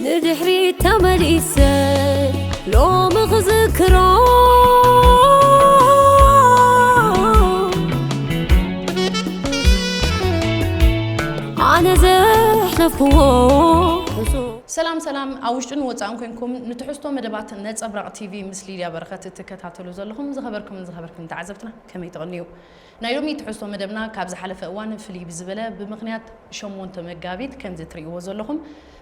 ንድሕሪት ተመሊሰ ሎሚ ክዝክሮ ኣነ ዘሕለፍክዎ ሕሱር። ሰላም ሰላም፣ ኣብ ውሽጥን ወጻእን ኮንኩም ንትሕዝቶ መደባት ነጸብራቕ ቲቪ ምስ ሊድያ በረኸት እትከታተሉ ዘለኹም ዝኸበርኩምን ዝኸበርክን ተዓዘብትና ከመይ ትቕንዩ? ናይ ሎሚ ትሕዝቶ መደብና ካብ ዝሓለፈ እዋን ፍልይ ብዝበለ ብምኽንያት ሸሞንተ መጋቢት ከምዚ እትርእይዎ ዘለኹም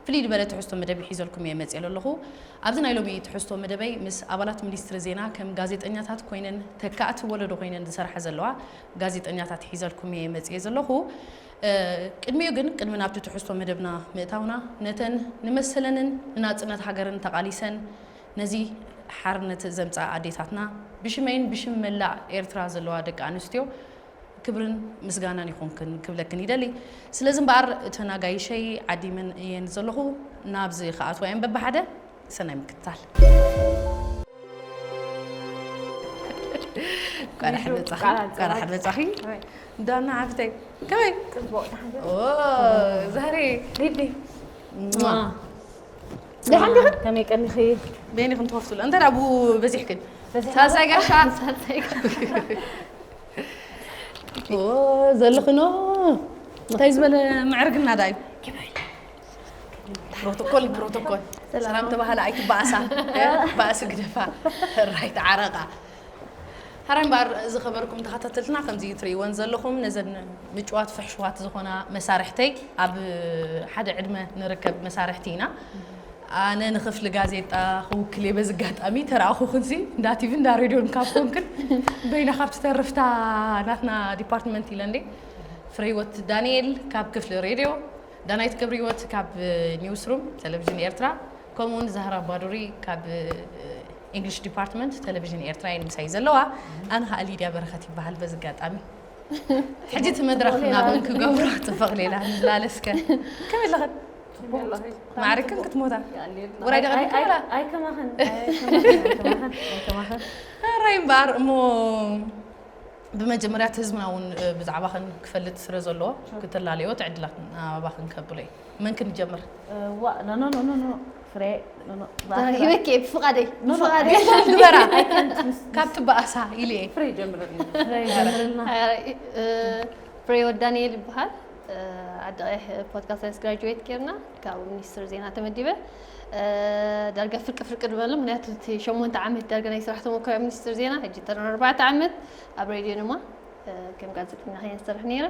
ፍልይ ዝበለ ትሕዝቶ መደብ ሒዘልኩም እየ መጽእ ኣለኹ። ኣብዚ ናይ ሎሚ ትሕዝቶ መደበይ ምስ ኣባላት ሚኒስትሪ ዜና ከም ጋዜጠኛታት ኮይነን ተካእቲ ወለዶ ኮይነን ዝሰርሓ ዘለዋ ጋዜጠኛታት ሒዘልኩም እየ መጽእ ዘለኹ። እ፣ ቅድሚኡ ግን ቅድሚ ናብቲ ትሕዝቶ መደብና ምእታውና ነተን ንመሰለንን ንናጽነት ሃገርን ተቓሊሰን ነዚ ሓርነት ዘምጻ ኣዴታትና ብሽመይን ብሽም መላእ ኤርትራ ዘለዋ ደቂ ኣንስትዮ ክብርን ምስጋናን ይኹንክን ክብለክን ይደሊ። ስለዚ እምበኣር እተን ኣጋይሸይ ዓዲመን እየን ዘለኹ። ናብዚ ክኣትዋ እየን በብሓደ። ሰናይ ምክትታል። ቃል ሓደ ጻኺ፣ ቃል ሓደ ጻኺ። ዳና ሓፍተይ፣ ከመይ? ጽቡቕ፣ ደሓን ዶ? ኦ፣ ዛህሬ። ሊዲ። ማ። ደሓን ዲኽን? ከመይ ቀኒኺ? በይኒ ክንትኸፍትሉ። እንተ ደኣ ብኡ በዚሕክን። በዚሕና። ሳልሳይ ጋሻ። ሳልሳይ ጋሻ። ኦ፣ ዘለኽኖ። እንታይ ዝበለ ምዕርግና ደኣ እዩ? ፕሮቶኮል፣ ፕሮቶኮል። ሰላም። ሰላም ተባህላ ኣይትበኣሳ። እ፣ ባእሲ ግደፋ። ራይት ዓረቓ። ሕራይ እምበኣር ዝኸበርኩም ተኸታተልትና፣ ከምዚ ትርእይወን ዘለኹም ነዘን ምጭዋት ፍሕሽዋት ዝኾና መሳርሕተይ ኣብ ሓደ ዕድመ ንርከብ መሳርሕቲ ኢና። ኣነ ንኽፍሊ ጋዜጣ ክውክል እየ። በዚ ኣጋጣሚ ተራእኹኽንሲ እንዳ ቲቪ እንዳ ሬድዮን ካብ ኮንክን በይና ካብ ትተርፍታ ናትና ዲፓርትመንት ኢለ እንዴ። ፍሬህይወት ዳንኤል ካብ ክፍሊ ሬድዮ፣ ዳናይት ገብረህይወት ካብ ኒውስሩም ቴሌቪዥን ኤርትራ፣ ከምኡውን ዛህራ ባዱሪ ካብ ኢንግሊሽ ዲፓርትመንት ቴሌቪዥን ኤርትራ እየን ምሳይ ዘለዋ። ኣነ ኸኣ ሊድያ በረኸት ይበሃል። በዚ ኣጋጣሚ ሕጂ እቲ መድረኽ ናበን ክገብሮ ጽፈቕ ሌላ ንላለስከ። ከመይ ኣለኽን? ማዕሪክን ክትሞታ። ውራይ ደቐ ኣይ-፣ ኣይ-፣ ክብላ። ኣይከማኽን፣ ኣይከማኽን፣ ኣይከማኽን፣ ኣይከማኽን። ሕራይ እምበኣር እሞ ብመጀመርያ እቲ ህዝብና እውን፣ እ፣ ብዛዕባኽን ክፈልጥ ስለ ዘለዎ፣ ሹር። ክተላለዮ እቲ ዕድላት ናባኽን ከብሎ እዩ። መን ክንጀምር? እ፣ ዋ፣ ኖ፣ ኖ፣ ኖ፣ ኖ፣ ኖ፣ ፍሬ፣ ኖ፣ ኖ፣ ዳ-፣ ሂበኪ እየ፣ ብፍቓደይ፣ ኖ፣ ኖ፣ ብፍቓደይ። ኣይ፣ ግበራ። ኣይ፣ ካን ትስ-፣ ካብ ትበኣሳ ኢለ እየ። ፍሬ ጀምርልና። ፍሬ ጀምርልና። እ፣ እ፣ ፍሬህይወት ዳንኤል ይበሃል። እ፣ ዓዲ ቀይሕ ፖድካስት ሳይንስ ግራጁዌት ጌርና፣ ካብኡ ሚኒስትሪ ዜና ተመዲበ። እ፣ ዳርጋ ፍርቂ ፍርቂ ንበሎ፣ ምኽንያቱ እቲ ሸሞንተ ዓመት ዳርጋ ናይ ስራሕ ተመክሮ ኣብ ሚኒስትሪ ዜና፣ ሕጂ ተረን ኣርባዕተ ዓመት ኣብ ሬድዮ ድማ፣ እ፣ ከም ጋዜጠኛ ኮይነ ዝሰርሕ ነይረ።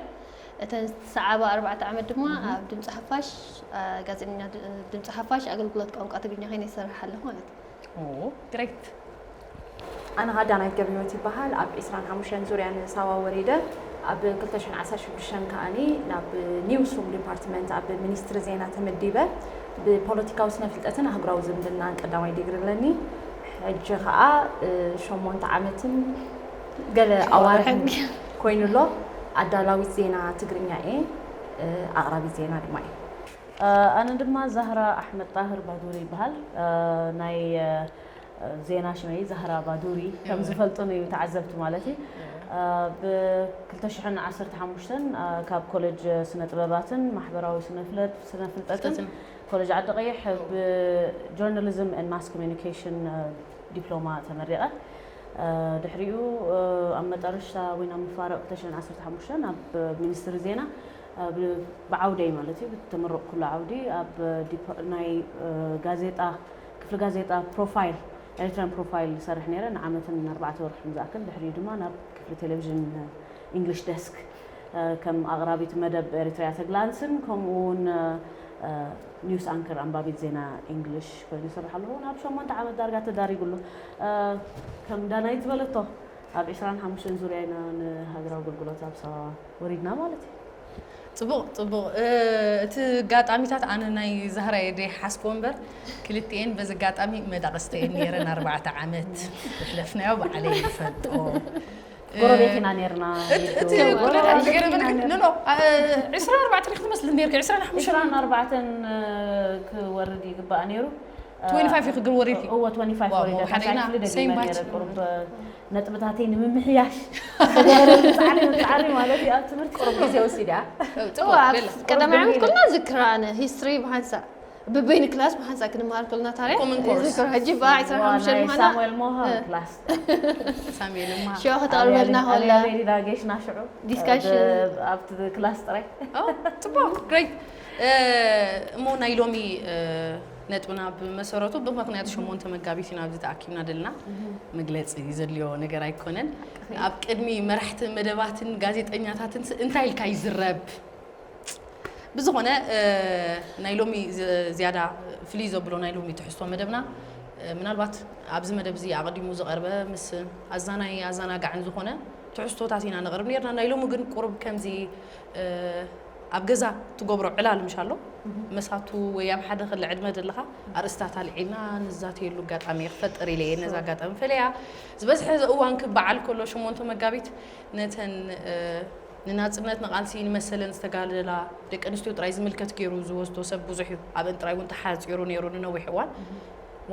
እተን ዝሰዓባ ኣርባዕተ ዓመት ድማ እህ። ኣብ ድምፂ ሓፋሽ፣ እ፣ ጋዜጠኛ ድ-፣ ድምፂ ሓፋሽ ኣገልግሎት ቋንቋ ትግርኛ ኮይነ ይሰርሕ ኣለኹ ማለት እዩ። ኦ፣ ግሬት። ኣነ ኸኣ ዳናይት ገብረህይወት ይበሃል። ኣብ ዕስራን ሓሙሽተን ዙርያ ንሳዋ ወሪደ፣ ኣብ ክልተ ሽሕን ዓሰርተ ሽዱሽተን ከኣኒ ናብ ኒውስሩም ዲፓርትመንት ኣብ ሚኒስትሪ ዜና ተመዲበ። ብፖለቲካዊ ስነ ፍልጠትን ኣህጉራዊ ዝምድናን ቀዳማይ ዲግሪ ኣለኒ። ሕጂ ኸኣ፣ እ፣ ሸሞንተ ዓመትን ገለ ኣዋርሕን ኣዋርሕን። ኮይኑ ኣሎ። ኣዳላዊት ዜና ትግርኛ እየ፣ እ፣ ኣቕራቢት ዜና ድማ እየ። እ፣ ኣነ ድማ ዛህራ ኣሕመድ ጣህር ባዱሪ ይበሃል። እ፣ ናይ፣ እ፣ ዜና ሽመይ ዛህራ ባዱሪ ከም እወ። ዝፈልጡን እዩ ተዓዘብቲ ማለት እዩ። እወ። እ፣ ብ ክልተ ሽሕን ዓሰርተ ሓሙሽተን፣ እ፣ ካብ ኮሌጅ ስነ ጥበባትን ማሕበራዊ ስነ ፍለ-፣ ስነ ፍልጠትን ፍልጠትን። ኮሌጅ ዓዲ ቀይሕ ብጆርናሊዝም ኤንድ ማስ ኮሚኒኬሽን፣ እ፣ ዲፕሎማ ተመሪቐ። እ፣ ድሕሪኡ፣ እ፣ ኣብ መጠረሽታ ወይ ናብ መፋረቕ ክልተ ሽሕን ዓሰርተ ሓሙሽተን ኣብ ሚኒስትሪ ዜና፣ እ፣ ብ-፣ ብዓውደይ ማለት እዩ፣ ብተመረቕኩሉ ዓውዲ ኣብ ዲፓ-፣ ናይ፣ እ፣ ጋዜጣ፣ ክፍሊ ጋዜጣ ፕሮፋይል፣ ኤሪትሪያን ፕሮፋይል ዝሰርሕ ነይረ ንዓመትን ኣርባዕተ ወርሕን ዝኣክል። ድሕሪኡ ድማ ናብ ክፍሊ ቴሌቪዥን፣ እ፣ ኢንግሊሽ ደስክ፣ እ፣ ከም ኣቕራቢት መደብ ኤሪትሪያ ተግላንስን ከምኡ እውን፣ እ፣ እ፣ ኒውስ ኣንከር ኣንባቢት ዜና ኢንግሊሽ ኮይኑ ይሰርሕ ኣለኹ። ናብ ሸሞንተ ዓመት ዳርጋ ተዳሪጉ ኣሎ። እ፣ ከም ዳናይት ዝበለቶ ኣብ ዕስራን ሓሙሽተን ዙርያ ኢና ንሃገራዊ ኣገልግሎት ኣብ ሳዋ ወሪድና ማለት እዩ። ጽቡቕ፣ ጽቡቕ። እ፣ እቲ ኣጋጣሚታት ኣነ ናይ ዛህራ እየ ዘይሓስቦ እምበር ክልቲኤን በዚ ኣጋጣሚ መዳቕስተ እየን ነይረን ኣርባዕተ ዓመት። ዘሕለፍናዮ ባዕለይ ይፈልጦ። ጎረቤት ኢና ነይርና። እቲ፣ እቲ ሊዱ። ጎረቤት ጎረቤት ኢና ነይርና። ኖ፣ ኖ፣ እ፣ ዕስራን ኣርባዕተን ኢኺ ትመስሊ ነይርኪ፣ ዕስራን ሓሙሽተን። ዕስራን ኣርባዕተን፣ እ፣ ክወርድ ይግባእ ነይሩ። ትዌንቲ ፋይቭ ኢኺ ግን ወሪድኪ? እወ፣ ትዌንቲ ፋይቭ ዋው፣ ወሪደ። ሓደ ኢና፣ ታሳይ ፍልደት ሴም ይመ ባች። ነይረ፣ ቁሩብ ነጥብታተይ ንምምሕያሽ። ጻዕሪ፣ ጻዕሪ ማለት እዩ፣ ኣብ ትምህርቲ ቁሩብ ግዜ ወሲዳ። ጽቡቕ፣ እወ፣ ኣብ ቤላ። ቀዳማይ ቁሩብ ዓመት ገለ። ኩልና ዝክራ ኣነ፣ ሂስትሪ ብሓንሳእ። ብበይኒ ክላስ ብሓንሳእ ክንመሃር ከለና ታሪክ ኮመን ኮርስ። ይዝክር። ሕጂ ብዓ ዕስራን ሓሙሽተን ምዃና ሳሙኤል ሞሃ እ። ክላስ ሽዑ ከተቕርበልና ከለ ኣበይ ዳጌሽና ሽዑ ዲስካሽን ኣብቲ ክላስ ጥራይ ኦ፣ ጽቡቕ ግሬት። እሞ ናይ ሎሚ ነጥብና ብመሰረቱ ብምክንያት ሸሞንተ መጋቢት ኢና ኣብዚ ተኣኪብና ዘለና መግለፂ ዘድልዮ ነገር ኣይኮነን። ኣብ ቅድሚ መራሕቲ መደባትን ጋዜጠኛታትን እንታይ ኢልካ ይዝረብ? ብዝኾነ ናይ ሎሚ ዝያዳ ፍልይ ዘብሎ ናይ ሎሚ ትሕዝቶ መደብና ምናልባት ኣብዚ መደብ እዚ ኣቐዲሙ ዝቐርበ ምስ ኣዛናይ ኣዛናጋዕን ዝኾነ ትሕዝቶታት ኢና ነቕርብ ነርና። ናይ ሎሚ ግን ቁሩብ ከምዚ ኣብ ገዛ ትገብሮ ዕላል ምሽ ኣሎ መሳቱ ወይ ኣብ ሓደ ክሊ ዕድመ ዘለኻ ኣርእስታት ኣልዒልና ንዛተየሉ ኣጋጣሚ ክፈጥር ኢለ እየ ነዛ ኣጋጣሚ ፈለያ። ዝበዝሐ እዋን ክበዓል ከሎ ሸሞንተ መጋቢት ነተን ንናፅነት ንቓልሲ ንመሰለን ዝተጋደላ ደቂ ኣንስትዮ ጥራይ ዝምልከት ገይሩ ዝወስዶ ሰብ ብዙሕ እዩ። ኣብአን ጥራይ እውን ተሓፂሩ ነይሩ ንነዊሕ እዋን።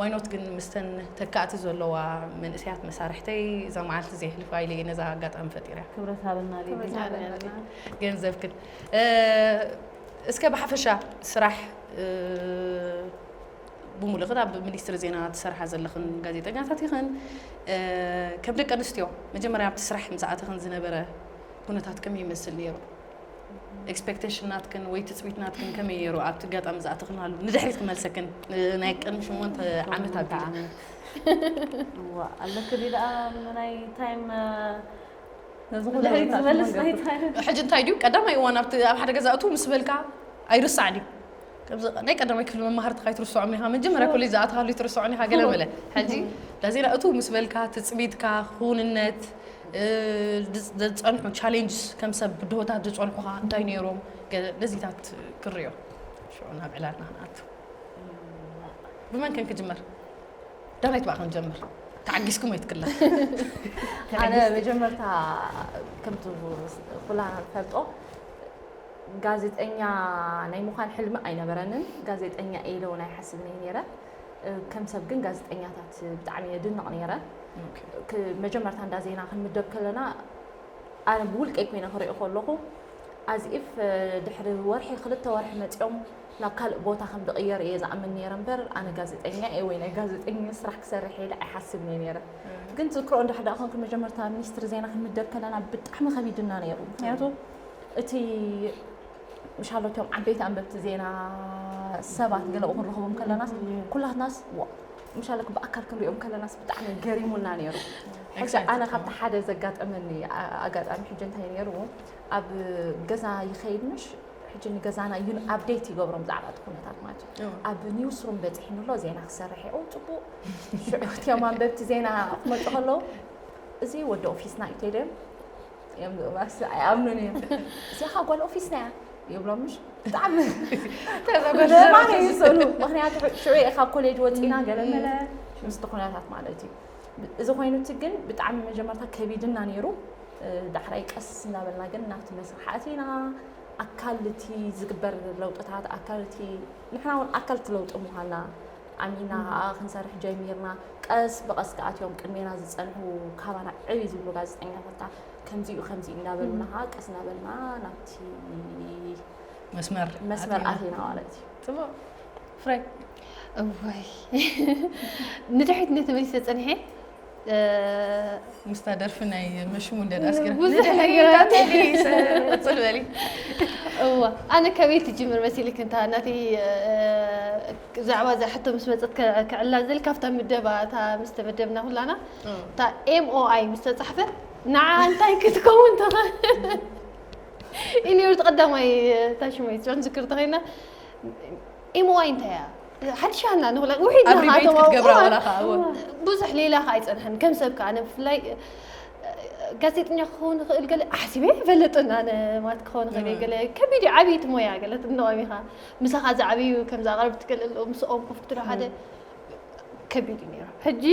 ዋይኖት ግን ምስተን ተካእቲ ዘለዋ መንእሰያት መሳርሕተይ እዛ መዓልቲ ዘየሕልፋ ኢለ እየ ነዛ ኣጋጣሚ ፈጢረ። ክብረት ሃበና ሊሊ። ገንዘብክን እስከ ብሓፈሻ ስራሕ ብሙሉእ ኣብ ሚኒስትሪ ዜና ትሰርሓ ዘለኽን ጋዜጠኛታት ኢኽን ከም ደቂ ኣንስትዮ መጀመርያ ኣብቲ ስራሕ ምስ ኣተኽን ዝነበረ ኩነታት ከመይ ይመስል ነይሩ? ኤክስፔክቴሽን ናትክን ወይ ትፅቢት ናትክን ከመይ ነይሩ ኣብቲ ኣጋጣሚ ዝኣተኽናሉ? ንድሕሪት ክመልሰክን ናይ ቅድሚ ሸሞንተ ዓመት ኣቢሉ እዋ ኣለክ ዲ ደኣ ናይ ታይም ነዚ ኩሉ ንድሕሪት ርኢኻ ዝመልስ ትመንገርኩ። ናይ ታይም ሕጂ እንታይ ድዩ ቀዳማይ እዋን ኣብቲ ኣብ ሓደ ገዛ እቱ ምስ በልካ ኣይርሳዕ ድዩ? ከምዚ ናይ ቀዳማይ ክፍሊ መማህርቲ ካይትርስዖም ኢኻ መጀመርያ ኮሌጅ ዝኣተኻሉ ይትርስዖን ኢኻ ገለ በለ። ሕጂ ዳዜና እቱ ምስ በልካ ትፅቢትካ ክውንነት እ፣ ዝፀንሑ ቻሌንጅስ ከም ሰብ ብድሆታት ዝፀንሑኻ እንታይ ነይሮም? ገለ ነዚታት ክርዮ ሽዑ ናብ ዕላልና ክንኣቱ። ብመን ከን ክጅመር? ዳናይት በኣ ክንጀምር። ተዓጊስኩም ወይ ትክላ? ኣነ መጀመርታ ከምቲ ኩላና ንፈልጦ ጋዜጠኛ ናይ ምዃን ሕልሚ ኣይነበረንን። ጋዜጠኛ እየ ኢለ እውን ኣይሓስብን እየ ነይረ። ከም ሰብ ግን ጋዜጠኛታት ብጣዕሚ የድንቕ ነይረ። ክ- መጀመርታ እንዳ ዜና ክንምደብ ከለና ኣነ ብውልቀይ ኮይነ ክሪኦ ከለኹ ኣዚፍ ድሕሪ ወርሒ ክልተ ወርሒ መፂኦም ናብ ካልእ ቦታ ከም ዝቕየር እየ ዝኣምን ነይረ እምበር ኣነ ጋዜጠኛ እየ ወይ ናይ ጋዜጠኛ ስራሕ ክሰርሕ ኢለ ኣይሓስብን እየ ነይረ። ግን ትዝክሮ እንድሕር ደኣ ኮንኩ መጀመርታ ሚኒስትሪ ዜና ክንምደብ ከለና ብጣዕሚ ከቢድና ነይሩ። ምክንያቱ እቲ ምሻሎ እቶም ዓበይቲ ኣንበብቲ ዜና ሰባት ገለ ክንረኽቦም ከለናስ ኩላትናስ ዋ ምሻለክ ብኣካል ክንሪኦም ከለናስ ብጣዕሚ ገሪሙና ነይሩ። ሕጂ ኣነ ካብቲ ሓደ ዘጋጠመኒ ኣጋጣሚ ሕጂ እንታይ ነይሩ ኣብ ገዛ ይኸይድ ምሽ ሕጂ ንገዛና ዩን ኣፕዴት ይገብሮም ብዛዕባ እቲ ኩነታት ማለት እዩ። ኣብ ኒውስ ሩም በፂሕኒ ኣሎ ዜና ክሰርሕ እየ። ኦ ፅቡቅ። ሽዑ እቲኦም ኣንበብቲ ዜና ክመፁ ከለዉ እዚ ወዲ ኦፊስና እዩ ተይደም እዮም ዝባስ ኣይኣምኑን እዮም። እዚኣ ጓል ኦፊስና እያ ይብሎም ምሽ ብጣዕሚ ተዛጓ ደማነ ይስእኑ። ምክንያቱ ሽዑ እየ ካብ ኮሌጅ ወፂና ገለ መለ ምስቲ ኩነታት ማለት እዩ። እዚ ኮይኑ እቲ ግን ብጣዕሚ መጀመርታ ከቢድና ነይሩ። ዳሕራይ ቀስ እናበልና ግን ናብቲ መስርሕ ኣቲና ኣካል እቲ ዝግበር ለውጥታት ኣካል እቲ ንሕና እውን ኣካል እቲ ለውጢ ምዃንና ኣሚና ከዓ ክንሰርሕ ጀሚርና። ቀስ ብቐስ ከዓ እቲኦም ቅድሜና ዝፀንሑ ካባና ዕብይ ዝብሉ ጋዜጠኛታት ከዓ ከምዚኡ ከምዚኡ እናበሉና ከዓ ቀስ እናበልና ናብቲ መስመር መስመር ኣቲና። ኣቲና ማለት እዩ። ፅቡቅ ፍሬ እዋይ ንድሕሪት እንደ ተመሊሰ ፀኒሐ እ፣ ምስታ ደርፊ ናይ መሽሙ እንደ ኣስገራ ብዙሕ ነገራት ፅል በሊ እዋ ኣነ ከበይ ትጅምር መሲልክ እንታ ናተይ እ፣ ዛዕባ እዛ ሕቶ ምስ መፀት ከ- ክዕላ ዘል ካብታ ምደባ እታ ምስ ተመደብና ኩላና እታ ኤምኦኣይ ምስ ተፃሕፈ ንዓ እንታይ ክትከውን ትኽእል ኢኒዮርት ቀዳማይ እታ ሽመይ ፅዑን ዝክር ተኸይና ኤምኦኣይ እንታይ እያ ሓድሽ ሃና ንኹላ ውሒድ ኣብሪቤት ክትገብራ ወላ ከዓ እወ። ብዙሕ ሌላ ከዓ ኣይፀንሐን ከም ሰብ ከዓ ኣነ ብፍላይ ጋዜጠኛ ክኸውን ይኽእል ገለ ኣሕሲበ ይፈልጥን ኣነ ማለት ክኸውን ይኽእል እየ ገለ ከቢድ እዩ ዓብይቲ ሞያ ገለ ትንኦም ኢኻ ምሳኻ ዝዓብዩ ከምዚ ኣቕረብ ትክእል ኣለዉ ምስኦም ኮፍ ክትብሎ ሓደ ከቢድ እዩ ነይሩ ሕጂ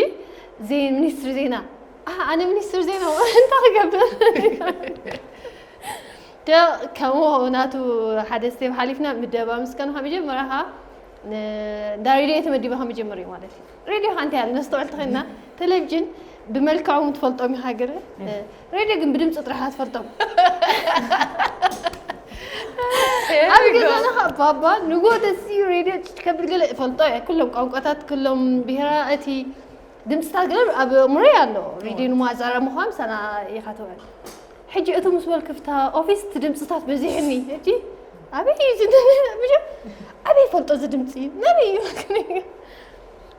ዜ ሚኒስትሪ ዜና ኣህ፣ ኣነ ሚኒስትሪ ዜና እንታይ ክገብር ደ ከምኡ ናቱ ሓደ ስቴፕ ሓሊፍና ምደባ ምስ ከንካ መጀመርያ ከዓ ን- እንዳ ሬድዮ ተመዲበ ከመጀመር እዩ ማለት እዩ ሬድዮ ከዓ እንታይ ያለ ነስተውዕል ተኸና ቴሌቪዥን ብመልክዖም ትፈልጦም ኢኻ ገለ ሬድዮ ግን ብድምፂ ጥራሕ ትፈልጦም ኣብ ገዛና ከዓ ባባ ንጎ ደሲ ሬድዮ ከብል ገለ እፈልጦ እየ። ኩሎም ቋንቋታት፣ ኩሎም ብሄራ፣ እቲ ድምፅታት ገለ ኣብ እምሮይ ኣሎ። ሬድዮ ንማዛረ ምዃን ምሳና ኢኻ ትውዕል። ሕጂ እቱ ምስ በልክፍታ ኦፊስ እቲ ድምፅታት በዚሕኒ። ሕጂ ኣበይ እዩ እዚ ነገር? ምሽ ኣበይ ፈልጦ እዚ ድምፂ? ናበይ እዩ?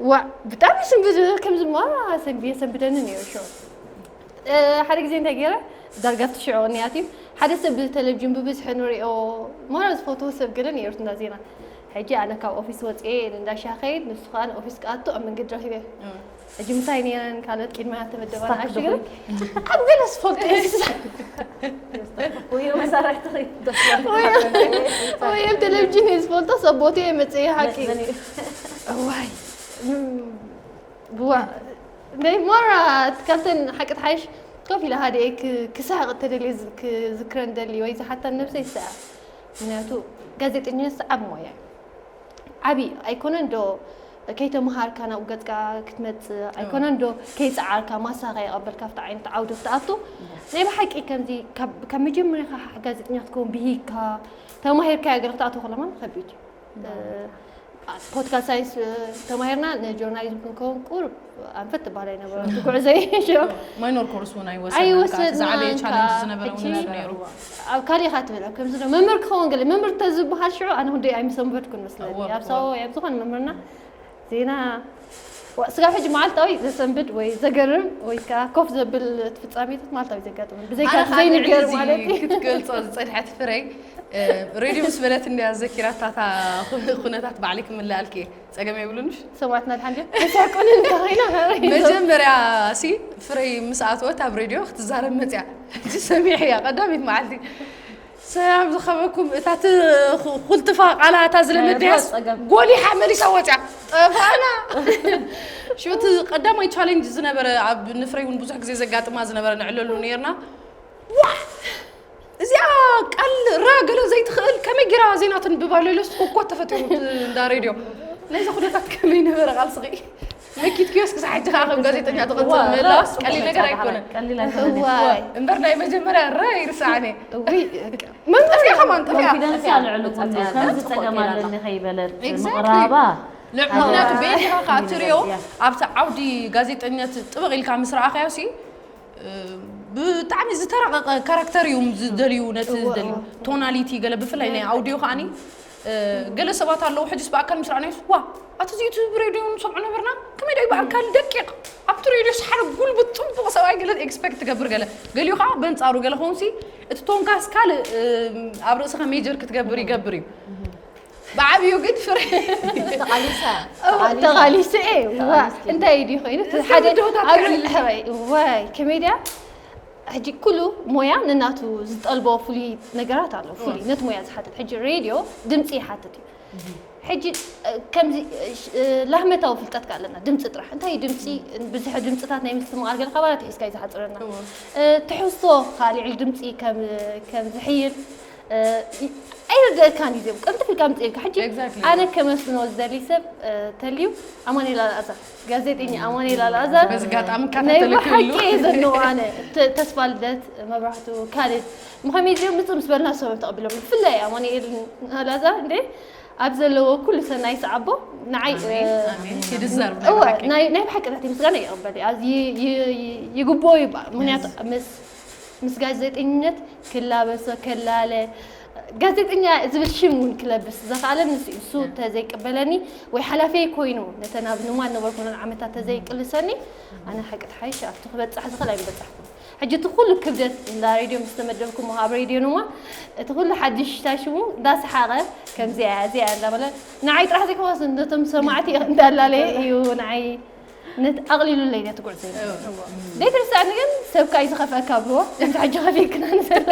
ዋ፣ ብጣዕሚ ስንብድ ከም ዝማራ ሰንቢ የሰንብደኒ ነይሩ። ሾ ሓደ ግዜ እንታይ ገይረ፣ ዳርጋ ኣብቲ ሽዑ ቅንያት እዩ፣ ሓደ ሰብ ብቴሌቪዥን ብብዝሒ ንሪኦ፣ ማራ ዝፈትዎ ሰብ ገለ ነይሩ እንዳ ዜና። ሕጂ ኣነ ካብ ኦፊስ ወፅኤ እንዳ ሻሂ ከይድ፣ ንሱ ከዓ ንኦፊስ ክኣቱ ኣብ መንገዲ ረኺበ። ሕጂ ምሳይ ነይረን ካልኦት ቅድመና ተመደባ ንኣሽቱ ገለ ኣብ ገለ ዝፈልጦ እየ ዝሳ-፣ ወይ መሳርሕቲ ወይ ወይ ኣብ ቴሌቪዥን እየ ዝፈልጦ፣ ሰቦት እየ መፅእ ሓቂ። እዋይ። ብዋ ናይ ማራ ካብተን ሓቂ ትሓይሽ ኮፍ ኢለ ሃዲኤ ክ- ክስሕቕ እተደልየ ዝ- ክዝክረን ደሊ ወይ ዝሓታን ነብሰይ ይስዕር። ምክንያቱ ጋዜጠኝነት ሰዓብ ሞያ እዩ። ዓብዪ ኣይኮነን ዶ ከይተምሃርካ ናብኡ ገፅካ ክትመፅእ ኣይኮነን ዶ ከይፀዓርካ ማሳ ከይቐበልካ ኣብቲ ዓይነት ዓውዲ ክትኣቱ ናይ ብሓቂ ከምዚ ካብ ካብ መጀመርያ ጋዜጠኛ ክትከውን ብሂግካ ተማሂርካዮ ገለ ክትኣትዎ ከለማ ከቢድ እዩ። ፖለቲካል ሳይንስ ተማሂርና ንጆርናሊዝም ክንከውን ቁሩብ ኣንፈት ትበሃል ኣይነበረን። እቲ ጉዕዞ እዩ። ማይኖር ኮርስ እውን ኣይወሰድናን። ከኣ እቲ ዝዓበየ ኣይወሰድናን ቻለንጅ ከኣ ዝነበረ እውን ሕጂ ነይሩ ነይሩ። ኣብ ካልእ ኢኻ ትብል፣ ኣብ ከምዚ ዶ መምህር ክኸውን ገለ መምህር ተዝበሃል ሽዑ ኣነ ክንደይ ኣይምሰንበድኩን መስለኒ። እወ፣ ኣብ እወ። ሳዋ ኣብ ዝኾነ መምህርና ዜና ዋ- ስጋብ ሕጂ መዓልታዊ ዘሰንብድ ወይ ዘገርም ወይ ከኣ ኮፍ ዘብል እቲ ፍጻሜታት መዓልታዊ ዘጋጥመን ብዘይካ ኣነ እቲ ከዓ ዘይንገር ንዕዚ ማለት እዩ። ክትገልጾ ዝጸንሐት ፍረይ እ፣ ሬድዮ ምስ በለት እንድያ ዘኪራታታ ኩ- ኩነታት ባዕለይ ክምልኣልኪ እየ። ጸገም የብሉንሽ። ሰማዕትና ድሓን ድዮም ተስሕቁኒ እንተኾይና መጀመርያ ሲ ፍረይ ምስ ኣተወት ኣብ ሬድዮ ክትዛረብ መጽያ። ሕጂ ሰሚዐያ ቀዳሚት መዓልቲ። ሰላም ዝኸበኩም፣ እታ ትኹልትፋ ቃላ እታ ዝለመድያስ ጸገም። ጎሊሓ መሊሳ ወፅያ። ጠፋና። ሽቲ ቀዳማይ ቻሌንጅ ዝነበረ ኣብ ንፍረይ እውን ብዙሕ ግዜ ዘጋጥማ ዝነበረ ንዕለሉ ነርና። ዋ እዚኣ ቃል ረ ገለ ዘይትኽእል ከመይ ጌራ ዜና ትንብብ ኣሎ ኢለስ ኮኮት ተፈጢሩ እንዳ ሬድዮ። ነዚ ኩነታት ከመይ ነበረ ቃልስኺ? መኪት ኪዮስክ ሳሕጂ ከዓ ከም ጋዜጠኛ ትቕጽል ምህላዋስ ቀሊል ነገር ኣይኮነን። ቀሊል ኣይኮነን። እዋይ እምበር ናይ መጀመርያ ረ ይርስዓኒ። እውይ መን ጠፊኣ ከማን ጠፊኣ። ኮንፊደንስ ልዕሉ ኩሉ ከምዚ ጸገም ኣለኒ ከይበለት Exactly። ምቕራባ ምክንያቱ ቤት ኢኻ ከዓ ሓደ ትሪኦ ነገር፣ ያ። ኣብቲ ዓውዲ ጋዜጠኛት ጥበቕ ኢልካ ምስ ረኣኻዮ ሲ ብጣዕሚ ዝተራቐቐ ካራክተር እዮም ዝደልዩ ነቲ እወ፣ ዝደልዩ እወ። ቶናሊቲ ገለ ብፍላይ ናይ ኣውዲዮ ከዓኒ ገለ ሰባት ኣለዉ ሕጅስ ብኣካል ምስ ረኣናዮስ ዋ ኣቲ እዚኡ እቲ ብሬድዮ ንሰምዖ ነበርና ከመይ ዶ ብኣካል ደቂቕ ኣብቲ ሬድዮስ ሓደ ጉልቡት ፅቡቕ ሰብኣይ ገለ ኤክስፐክት ትገብር ገለ ገሊኡ ከዓ በንፃሩ ገለ ከውንሲ እቲ ቶንካስ ካልእ ኣብ ርእስኻ ሜጀር ክትገብር ይገብር እዩ ብዓብዩ ግን ፍረ ተቓሊሰ እየ ዋ እንታይ ድዩ ኮይኑ እቲ ሓደ ተብድሆታት ኣብ ክዕል። ሕራይ ዋይ ከመይ ድያ ሕጂ ኩሉ ሞያ ንናቱ ዝጠልቦ ፍሉይ ነገራት ኣሎ ፍሉይ ነቲ ሞያ ዝሓትት ሕጂ ሬድዮ ድምፂ ይሓትት እዩ ሕጂ ከምዚ ላህመታዊ ፍልጠት ኣለና ድምፂ ጥራሕ እንታይ ድምፂ ብዙሕ ድምፅታት ናይ ምስትምቓር ገለ ካባላት ሒዝካ እዩ ዝሓፅረና ትሕዝቶ ካሊዕ ድምፂ ከም ዝሕይል ኣይርደእካን እዩ ዚኦም ቅልጥፍ ኢልካ ምፅእልካ ሕጂ ኣነ ከመስግኖ ዝደሊ ሰብ ተልዩ ኣማኑኤል ኣልኣዛር ጋዜጠኛ ኣማኑኤል ኣልኣዛር ናይ ብሓቂ እየ ዘንዎ ኣነ ተስፋ ልደት መብራህቱ ካልድ ምኸመይ ዚኦም ምፅእ ምስ በልና ሰቦም ተቐቢሎም ብፍላይ ኣማኑኤል ኣልኣዛር እንደ ኣብ ዘለዎ ኩሉ ሰናይ ሰዓቦ ንዓይ እወ ናይ ብሓቂ ናተይ ምስጋና ይቕበል ይግብኦ ይበሃል ምክንያቱ ምስ ምስ ጋዜጠኝነት ክላበሶ ከላለ ጋዜጠኛ ዝብል ሽም እውን ክለብስ ዘኽኣለ ንሱ እዩ። እሱ ተዘይቅበለኒ ወይ ሓላፊይ ኮይኑ ነተን ኣብ ንማን ነበርኩነን ዓመታት ተዘይቅልሰኒ ኣነ ሓቂ ተሓይሽ ኣብቲ ክበፃሕ ዝኽእል ኣይምበፃሕኩን። ሕጂ እቲ ኩሉ ክብደት እንዳ ሬድዮ ምስ ተመደብኩሞ ኣብ ሬድዮ ንማ እቲ ኩሉ ሓድሽ ሽሙ እንዳሰሓቐ ከምዚኣ እያ እዚኣ እንዳበለ ንዓይ ጥራሕ ዘይኮነስ ነቶም ሰማዕቲ እንዳላለየ እዩ ንዓይ ነቲ ኣቕሊሉለይ ነቲ ጉዕዞ እዩ። ዘይትርስዕኒ ግን ሰብካ እዩ ዝኸፍአካ ብልዎ ከምዚ ሕጂ ከፊእክና ንዘላ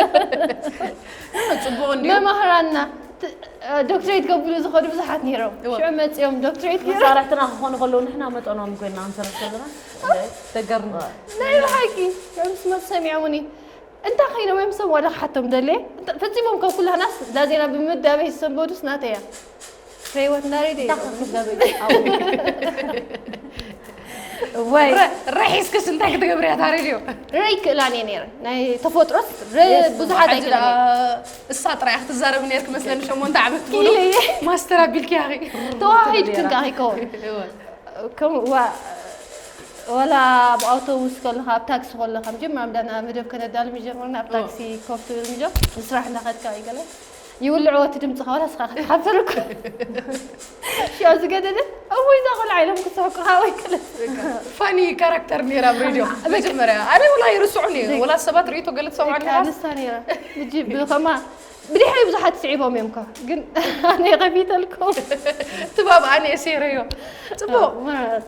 ፅቡቕ እንዲዩ መማህራንና ዶክትሬት ከብሉ ዝኸዱ ብዙሓት ነይሮም ሽዑ መፅኦም ዶክትሬት ገይሮም መሳርሕትና ክኾኑ ከለዉ ንሕና መጠኖም ኮይና ክንሰርሕ ከለና ተገርም ናይ ብሓቂ ምስ መፅ ሰሚዖምኒ እንታይ ኮይኖም እዮም ሰብ ዋላ ክሓቶም ደልየ ፈፂሞም ካብ ኩላህናስ ዳዜና ብምዳበይ ዝሰንበዱስ ናተያ ፍሬህይወት እንዳሬድዮ ወይ ረሒስክስ እንታይ ክትገብር እያ ታሪድዮ? ረ ይክእላን እየ ነይረ ናይ ተፈጥሮስ ረ ብዙሓት ኣይክእላን እየ እሳ ጥራይ ክትዛረብ ነርክ መስለኒ ሸሞንተ ዓመት ኢለ እየ ማስተር ኣቢልኪ ያኺ ተዋሂድክን ከ ኣይከውን ከም ዋ- ወላ ኣብ ኣውቶቡስ ከለኻ ኣብ ታክሲ ከለኻ መጀመርያ ምዳና መደብ ከነዳልም ይጀምርና ኣብ ታክሲ ኮፍ ትብል ምጆ ንስራሕ እንዳኸድካ ይገለ ይውልዕዎ እቲ ድምፅኻ ወላ ስኻ ክትሓፈር እኮ ሽዑ ዝገደደ እወይ እዛ ቆልዓ ኢሎም ክስሕቁኻ ወይ ክልስ ፋኒ ካራክተር ነይራ ኣብ ሬድዮ መጀመርያ ኣነ ወላ ይርስዑኒ ወላ ሰባት ርእቶ ገለ ትሰምዑ ኣለካ ንሳ ነይራ ሕጂ ብኸማ ብድሕሪ ብዙሓት ስዒቦም እዮም ካ ግን ኣነ ከፊተልኩም ትባብ ኣነ የሴረዮ ጽቡቕ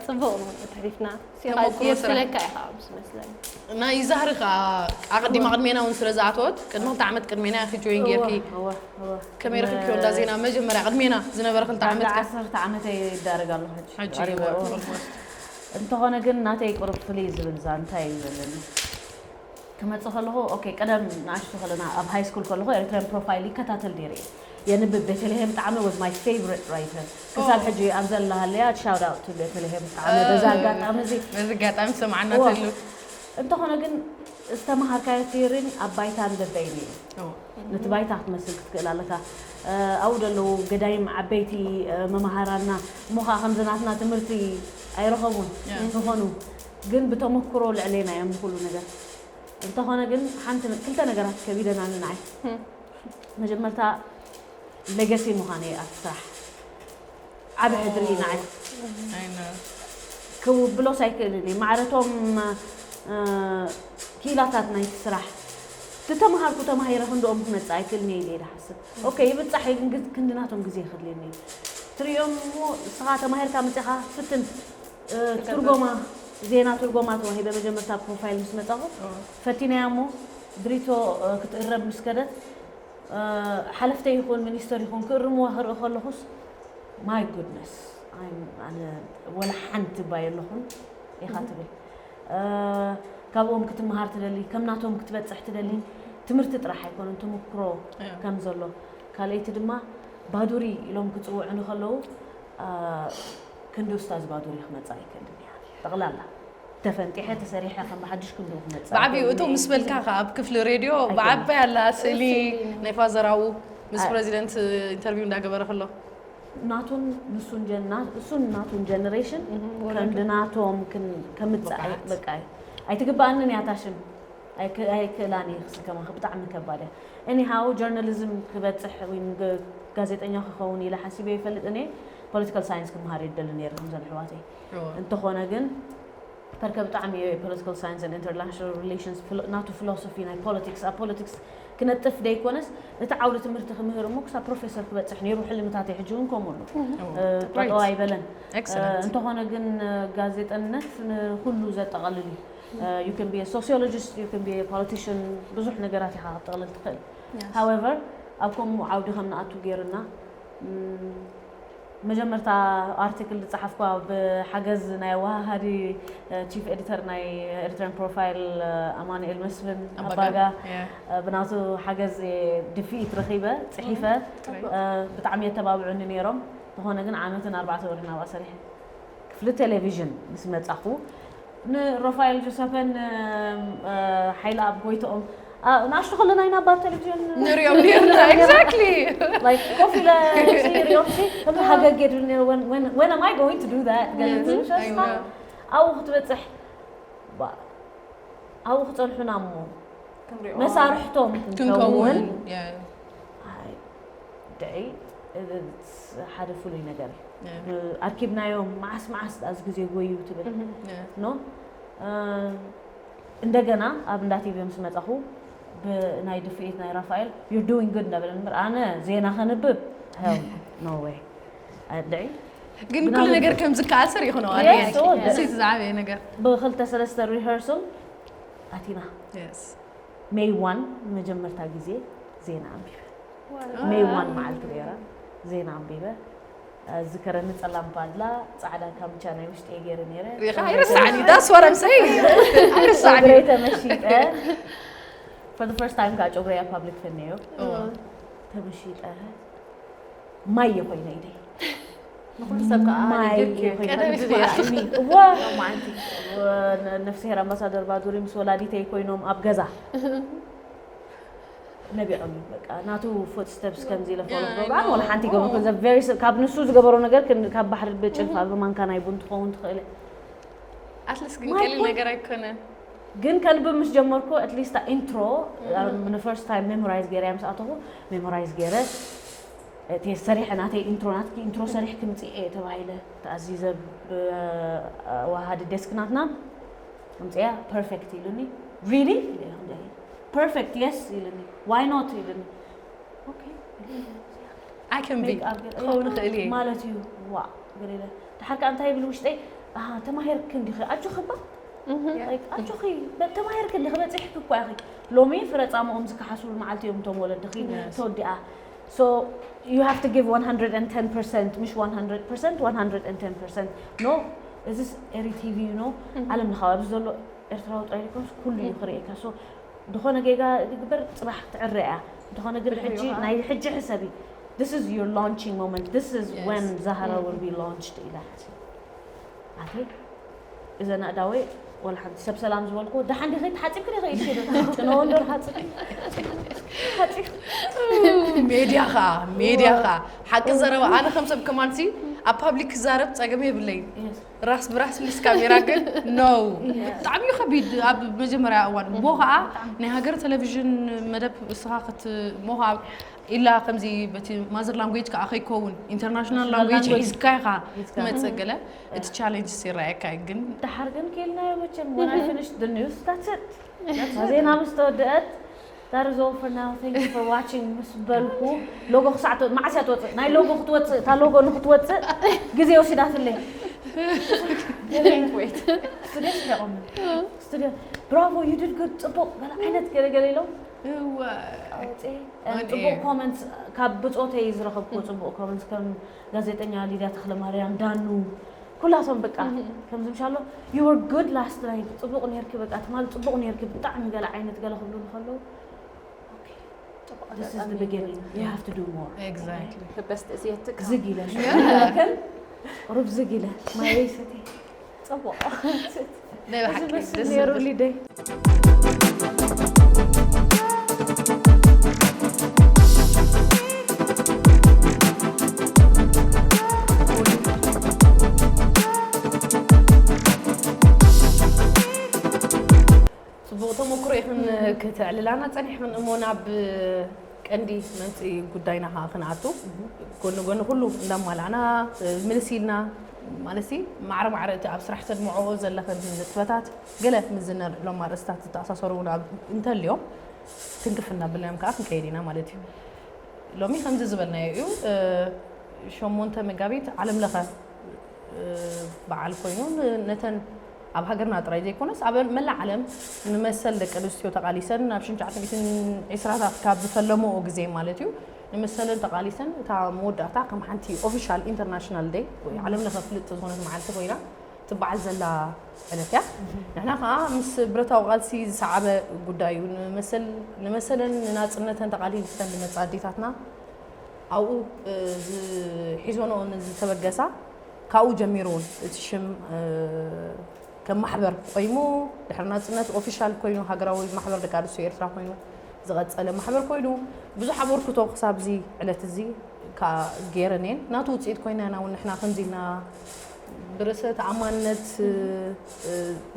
ጽቡቕ ተሪፍና ተመክሮ ስራሕ። የብስለካ ኢኻ ምስ መስለኒ ናይ ዛህሪ ከዓ ኣቐዲማ ቅድሜና እውን ስለ ዝኣተወት ቅድሚ ክልተ ዓመት ቅድሜና ኢኺ ጆይን ጌርኪ እወ፣ እወ። ከመይ ረኺብኪዮ እንዳ ዜና መጀመርያ ቅድሜና ዝነበረ ክልተ ዓመት ዳርጋ ከ ዓሰርተ ዓመተይ ይዳረግ ኣለኹ ሕጂ ሕጂ ቀሪበ፣ እወ። almost። እንተኾነ ግን ናተይ ቁሩብ ፍልይ ዝብል ዛንታ እዩ ዘለኒ። ክመጽእ ከለኹ ኦኬ ቀደም ንኣሽቱ ከለና ኣብ ሃይ ስኩል ከለኹ ኤሪትሪያን ፕሮፋይል ይከታተል ነይረ እየ። የንብብ ቤተልሔም ጣዕመ was my favorite writer ክሳብ ሕጂ ኣብ ዘለሃለያ shout out to ቤተልሔም ጣዕመ በዛ ኣጋጣሚ እዚ በዚ ኣጋጣሚ ሰማዕና እዋ። ተሉ እንተኾነ ግን ዝተመሃርካዮ ቲዮሪን ኣብ ባይታን በበይኑ እዩ። ነቲ ባይታ ክትመስል ክትክእል ኣለካ ኣብኡ ዘለዉ ገዳይም ዓበይቲ መምሃራና እሞ ከዓ ከምዚ ናትና ትምህርቲ ኣይረኸቡን ዝኾኑ ግን ብተመክሮ ልዕሌና እዮም ብኩሉ ነገር እንተኾነ ግን ሓንቲ ክልተ ነገራት ከቢደናኒ ንዓይ መጀመርታ ሌገሲ ምዃነ እዩ ኣብቲ ስራሕ ዓብ ሕድሪ እዩ ንዓይ ክውብሎስ ኣይክእልን እየ ማዕረቶም ክኢላታት ናይቲ ስራሕ ዝተምሃርኩ ተማሂረ ክንድኦም ክመፅእ ኣይክእልን እየ ኢለ ዝሓስብ ኦኬ ይብፃሕ እየ ግን ክንዲ ናቶም ግዜ የኽድልየኒ እዩ ትሪኦም እሞ ንስኻ ተማሂርካ መፅኻ ፍትን ትርጎማ ዜና ትርጎማ ተዋሂበ መጀመርታ ፕሮፋይል ምስ መፃኹ ፈቲነያ እሞ ድሪቶ ክትእረም ምስ ከደት ሓለፍተይ ይኹን ሚኒስተር ይኹን ክእርምዋ ክርኢ ከለኹስ my goodness ኣነ ወላ ሓንቲ እባ የለኹን ኢኻ ትብል ካብኦም ክትመሃር ትደሊ ከም ናቶም ክትበፅሕ ትደሊ ትምህርቲ ጥራሕ ኣይኮነን ተመክሮ ከም ዘሎ ካልኣይቲ ድማ ባዱሪ ኢሎም ክፅውዑኒ ከለዉ ክንዲ ኡስታዝ ባዱሪ ክመፅእ ኣይክእልን እያ ጠቕላላ ተፈንጢሐ ተሰሪሐ ከም ብሓድሽ ክንዲ ክመፅእ ብዓብዩ እቶ ምስ በልካ ከ ኣብ ክፍሊ ሬድዮ ብዓባይ ኣላ ስእሊ ናይ ፋዘራዉ ምስ ፕረዚደንት ኢንተርቪው እንዳገበረ ከሎ ናቱን ንሱን ጀና እሱን ናቱን ጀነሬሽን ከምዲ ናቶም ክን- ከምፅእ ኣይ- በቃ ኣይትግበኣንን እያ ታሽም ኣይክ- ኣይክእላን እየ ክስከማ ብጣዕሚ ከባድ እያ anyhow ጀርናሊዝም ክበፅሕ ወይ ግ- ጋዜጠኛ ክኸውን ኢለ ሓሲበ ይፈልጥ እኔ ፖለቲካል ሳይንስ ክምሃር ይደሊ ነይረ ከምዘን ኣሕዋተይ እንተኾነ ግን ፐርከ ብጣዕሚ እየ political science and international relations ናቱ philosophy ናይ politics ኣብ politics ክነጥፍ ደይኮነስ እቲ ዓውዲ ትምህርቲ ክምህር እሞ ክሳብ ፕሮፌሰር ክበፅሕ ነይሩ ሕልምታተይ ሕጂ እውን ከምኡ ኣሎ ጠጠው ኣይበለን እንተኾነ ግን ጋዜጠነት ንኩሉ ዘጠቓልል እዩ you can be a sociologist you can be a politician ብዙሕ ነገራት ኢኻ ክትጠቕልል ትኽእል however ኣብ ከምኡ ዓውዲ ከም ንኣቱ ገይርና መጀመርታ ኣርቲክል ዝፀሓፍኳ ብሓገዝ ናይ ኣወሃሃዲ ቺፍ ኤዲተር ናይ ኤርትራን ፕሮፋይል ኣማኑኤል መስፍን ኣባጋ ብናቱ ሓገዝ ድፍኢት ረኺበ ፅሒፈ ብጣዕሚ የተባብዑኒ ነይሮም እንተኾነ ግን ዓመትን ኣርባዕተ ወርሕን ኣብኣ ሰሪሐ ክፍሊ ቴሌቪዥን ምስ መፃኹ ንሮፋኤል ጆሰፈን ሓይለ ኣብ ጎይትኦም ንኣሽቱ ከለና ኢና ባት ቴሌቪዥን ንሪኦም ነርና exactly ኮፍ ኢለ ሪኦም ከምዚ ሃገግ የድብል when am I going to do that ኣብኡ ክትበፅሕ ኣብኡ ክፀንሑና እሞ መሳርሕቶም ክንከውን ድዒ ሓደ ፍሉይ ነገር እዩ ኣርኪብናዮም መዓስ መዓስ ዳዚ ግዜ ጎዩ ትብል ኖ እንደገና ኣብ እንዳ ቲቪ ምስ መፃኹ ብናይ ድፍኢት ናይ ራፋኤል you're doing good እንዳበለ እምበር ኣነ ዜና ከንብብ hell no way ኣድዒ ግን ኩሉ ነገር ከም ዝከኣል ሰር ይኹን Yes, oh, ሴት ዝዓበየ ነገር ብክልተ ሰለስተ rehearsal ኣቲና Yes. ሜይ ዋን ንመጀመርታ ግዜ ዜና ኣንቢበ ሜይ ዋን መዓልቲ ገይራ ዜና ኣንቢበ ዝከረኒ ፀላም ፓድላ ፃዕዳ ካምቻ ናይ ውሽጢ ገይረ ነይረ ሪኻ ኣይረሳዕኒ that's what I'm saying ኣይረሳዕኒ ፀጉረይ ተመሺጠ for the first time ከዓ ጨጉረይ ኣብ ፓብሊክ ፈነዮ ተመሺጠ ማየ ኮይነ ኢደይ ንኹሉ ሰብ ከዓ ማይ ንግክ ኮይኑ ቀደም ብዙ ይባል። እያ፣ እሚ። እዋ። ሎማዓንቲ፣ ነ- ነፍስሄር ኣምባሳደር ባዱሪ ምስ ወላዲተይ ኮይኖም ኣብ ገዛ ነቢዖም እዩ። በቃ ናቱ ፉትስተፕስ ከምዚ ኢለ ፎሎ Yeah, I ገብራ know. ወላ ሓንቲ ይገብሩ Oh. ከዚ very ካብ ንሱ ዝገበሮ ነገር ክን- ካብ ባሕሪ ብጭልፋ ብማንካ ናይ ቡን ትኸውን ትኽእል እያ። ኣትሊስት ግን ማይ ቀሊል ቡን። ነገር ኣይኮነን። ግን ከንብብ ምስ ጀመርኩ ኣትሊስት ኢንትሮ ንፈርስት ታይም ሜሞራይዝ ገይረ እያ ምስ ኣተኹ። ሜሞራይዝ ገይረ እቲ ሰሪሐ ናተይ ኢንትሮ ናትኪ ኢንትሮ ሰሪሕ ክምፅእ እየ ተባሂለ ተኣዚዘ። ብወሃዲ ዴስክ ናትና ምፅያ ፐርፌክት ኢሉኒ። ሪሊ ፐርፌክት የስ ኢሉኒ። ዋይ ኖት ኢሉኒ። ኦኬ I can be ሜክ ኣፕ ገለ- ክኸውን ይኽእል እየ። ማለት እዩ። ዋ ገለ ኢለ ድሓር ከዓ እንታይ ይብል ውሽጠይ፣ ኣሃ ተማሂርክ እንዲኺ ኣጆኺ እባ Like ኣጆኺ በ- ተማሂርክ እንዲኺ በፂሕክ እኳ ኢኺ። ሎሚ ፍረ ፃምኦም ዝከሓስሉ መዓልቲ እዮም እቶም ወለድኺ Yes. ተወዲኣ። So you have to give one hundred ten percent፣ ምሽ one hundred percent፣ one hundred ten percent። No፣ እዚ ኤሪ ቲቪ ዩ ኖ፣ ዓለም ለኻዊ ኣብዚ ዘሎ ኤርትራዊ ጥራይ ዘይኮነስ ኩሉ እዩ ክርእየካ። So ዝኾነ ጌጋ ግበር፣ ፅባሕ ትዕረ እያ። ዝኾነ ግን ሕጂ ናይ ሕጂ ሕሰቢ። This is your launching moment, this is Yes. when ዛህራ will be launched ኢላ። ኣቲ እዘን ኣእዳወይ ወላ ሓንቲ ሰብ ሰላም ዝበልኩ፣ ደሓን ዲኺ? ተሓጺብኪ ዲኺ ኢልኪ ዶ? No wonder ሓጺብ ሓጺብ ሜድያ ኸዓ ሜድያ ኸዓ ሓቂ ዘረባ። ኣነ ከም ሰብ ከማንሲ ኣብ ፓብሊክ ክዛረብ ጸገም የብለይ። Yes. ራስ ብራስ ምስ ካሜራ ግን no። ብጣዕሚ እዩ ከቢድ ኣብ መጀመርያ እዋን። እሞ ኸዓ ናይ ሃገር ቴሌቪዥን መደብ እስኻ ክት እሞ ኸዓ ኢላ ከምዚ በቲ ማዘር ላንጉጅ ከዓ ከይከውን ኢንተርናሽናል International ላንጉጅ language። ሒዝካ ኢኻ ሒዝካ። ትመጽእ ገለ እቲ ቻሌንጅ ይረኣየካ እዩ ግን ደሓር ግን ክኢልናዮ መቸም when I finish the news that's it። ዜና ምስ ተወደአት that is all for now, thank you for watching ምስ በልኩ ሎጎ ክሳዕ ትወ- መዓስ እያ ትወፅእ? ናይ ሎጎ ክትወፅእ እታ ሎጎ ንክትወፅእ ግዜ ወሲዳትለይ። Wait. ስቱድዮ ስሒቖም ስቱድዮ ብራቮ you did good ፅቡቕ ገለ ዓይነት ገለ ገለ ኢሎም እወ። ኣውፅኤ On ፅቡቕ air. ኮመንት ካብ ብፆተይ ዝረኸብኩ ፅቡቕ ኮመንት ከም ጋዜጠኛ ሊድያ ተክለማርያም ዳኑ ኩላቶም በቃ ከምዚ ምሻሎ you were good last night ፅቡቕ ነርኪ በቃ ትማል ፅቡቕ ነርኪ ብጣዕሚ ገለ ዓይነት ገለ ክብሉ ንከለዉ this is the beginning, you have to do more። Exactly. ክበስጥ እዚየትካ ዝግ ኢለ ሩብ ዝግ ኢለ ማየይ ሰትየ ፅቡቕ ናይ እዚ ብሓቂ መስል ደስ ነይሩ ዝብል። ሊደይ። ጽቡቕ ተመክሮ ኢኽን ክተዕልላና ጸኒሕኽን እሞ ናብ ቀንዲ መምጽኢ ጉዳይና ኸዓ ክንኣቱ ጎኒ ጎኒ ኩሉ እንዳማላእና ምልስ ኢልና ማለት ማዕረ ማዕረ እቲ ኣብ ስራሕ ተድምዖ ዘለኽን ንጥፈታት ገለ ምስ ዝነልዕሎም ኣርእስታት ዝተኣሳሰሩ እውን ኣብ- እንተልዮም ትንክፍ እናበልናዮም ከዓ ክንከይድ ኢና ማለት እዩ። ሎሚ ከምዚ ዝበልናዮ እዩ። እ፣ ሸሞንተ መጋቢት ዓለም ለኸ እ፣ በዓል ኮይኑ ን- ነተን ኣብ ሃገርና ጥራይ ዘይኮነስ ኣብ መላእ ዓለም ንመሰል ደቂ ኣንስትዮ ተቓሊሰን ናብ ሽዱሽተ ሚእትን ዕስራታት ካብ ዝፈለምኦ ግዜ ማለት እዩ ንመሰለን ተቓሊሰን እታ መወዳእታ ከም ሓንቲ ኦፊሻል ኢንተርናሽናል ደይ ወይ ዓለም ለኸ ፍልጥቲ ዝኾነት መዓልቲ ኮይና ትበዓል ዘላ ዕለት እያ። ንሕና ከዓ ምስ ብረታዊ ቃልሲ ዝሰዓበ ጉዳይ እዩ። ንመሰል- ንመሰለን ንናፅነተን ተቓሊሰን ዝመፃ ኣዴታትና ኣብኡ እ፣ ዝሒዞንኦ ንዝተበገሳ ካብኡ ጀሚሩ እውን እቲ ሽም እ፣ ከም ማሕበር ቆይሙ ድሕሪ ናፅነት ኦፊሻል ኮይኑ ሃገራዊ ማሕበር ደቂ ኣንስትዮ ኤርትራ ኮይኑ ዝቐፀለ ማሕበር ኮይኑ ብዙሕ ኣበርክቶ ክሳብ እዚ ዕለት እዚ ከዓ ገይረን እየን ናቱ ውፅኢት ኮይና ኢና እውን ንሕና ከምዚ ኢልና ብርእሰ ተኣማንነት እ፣ እ፣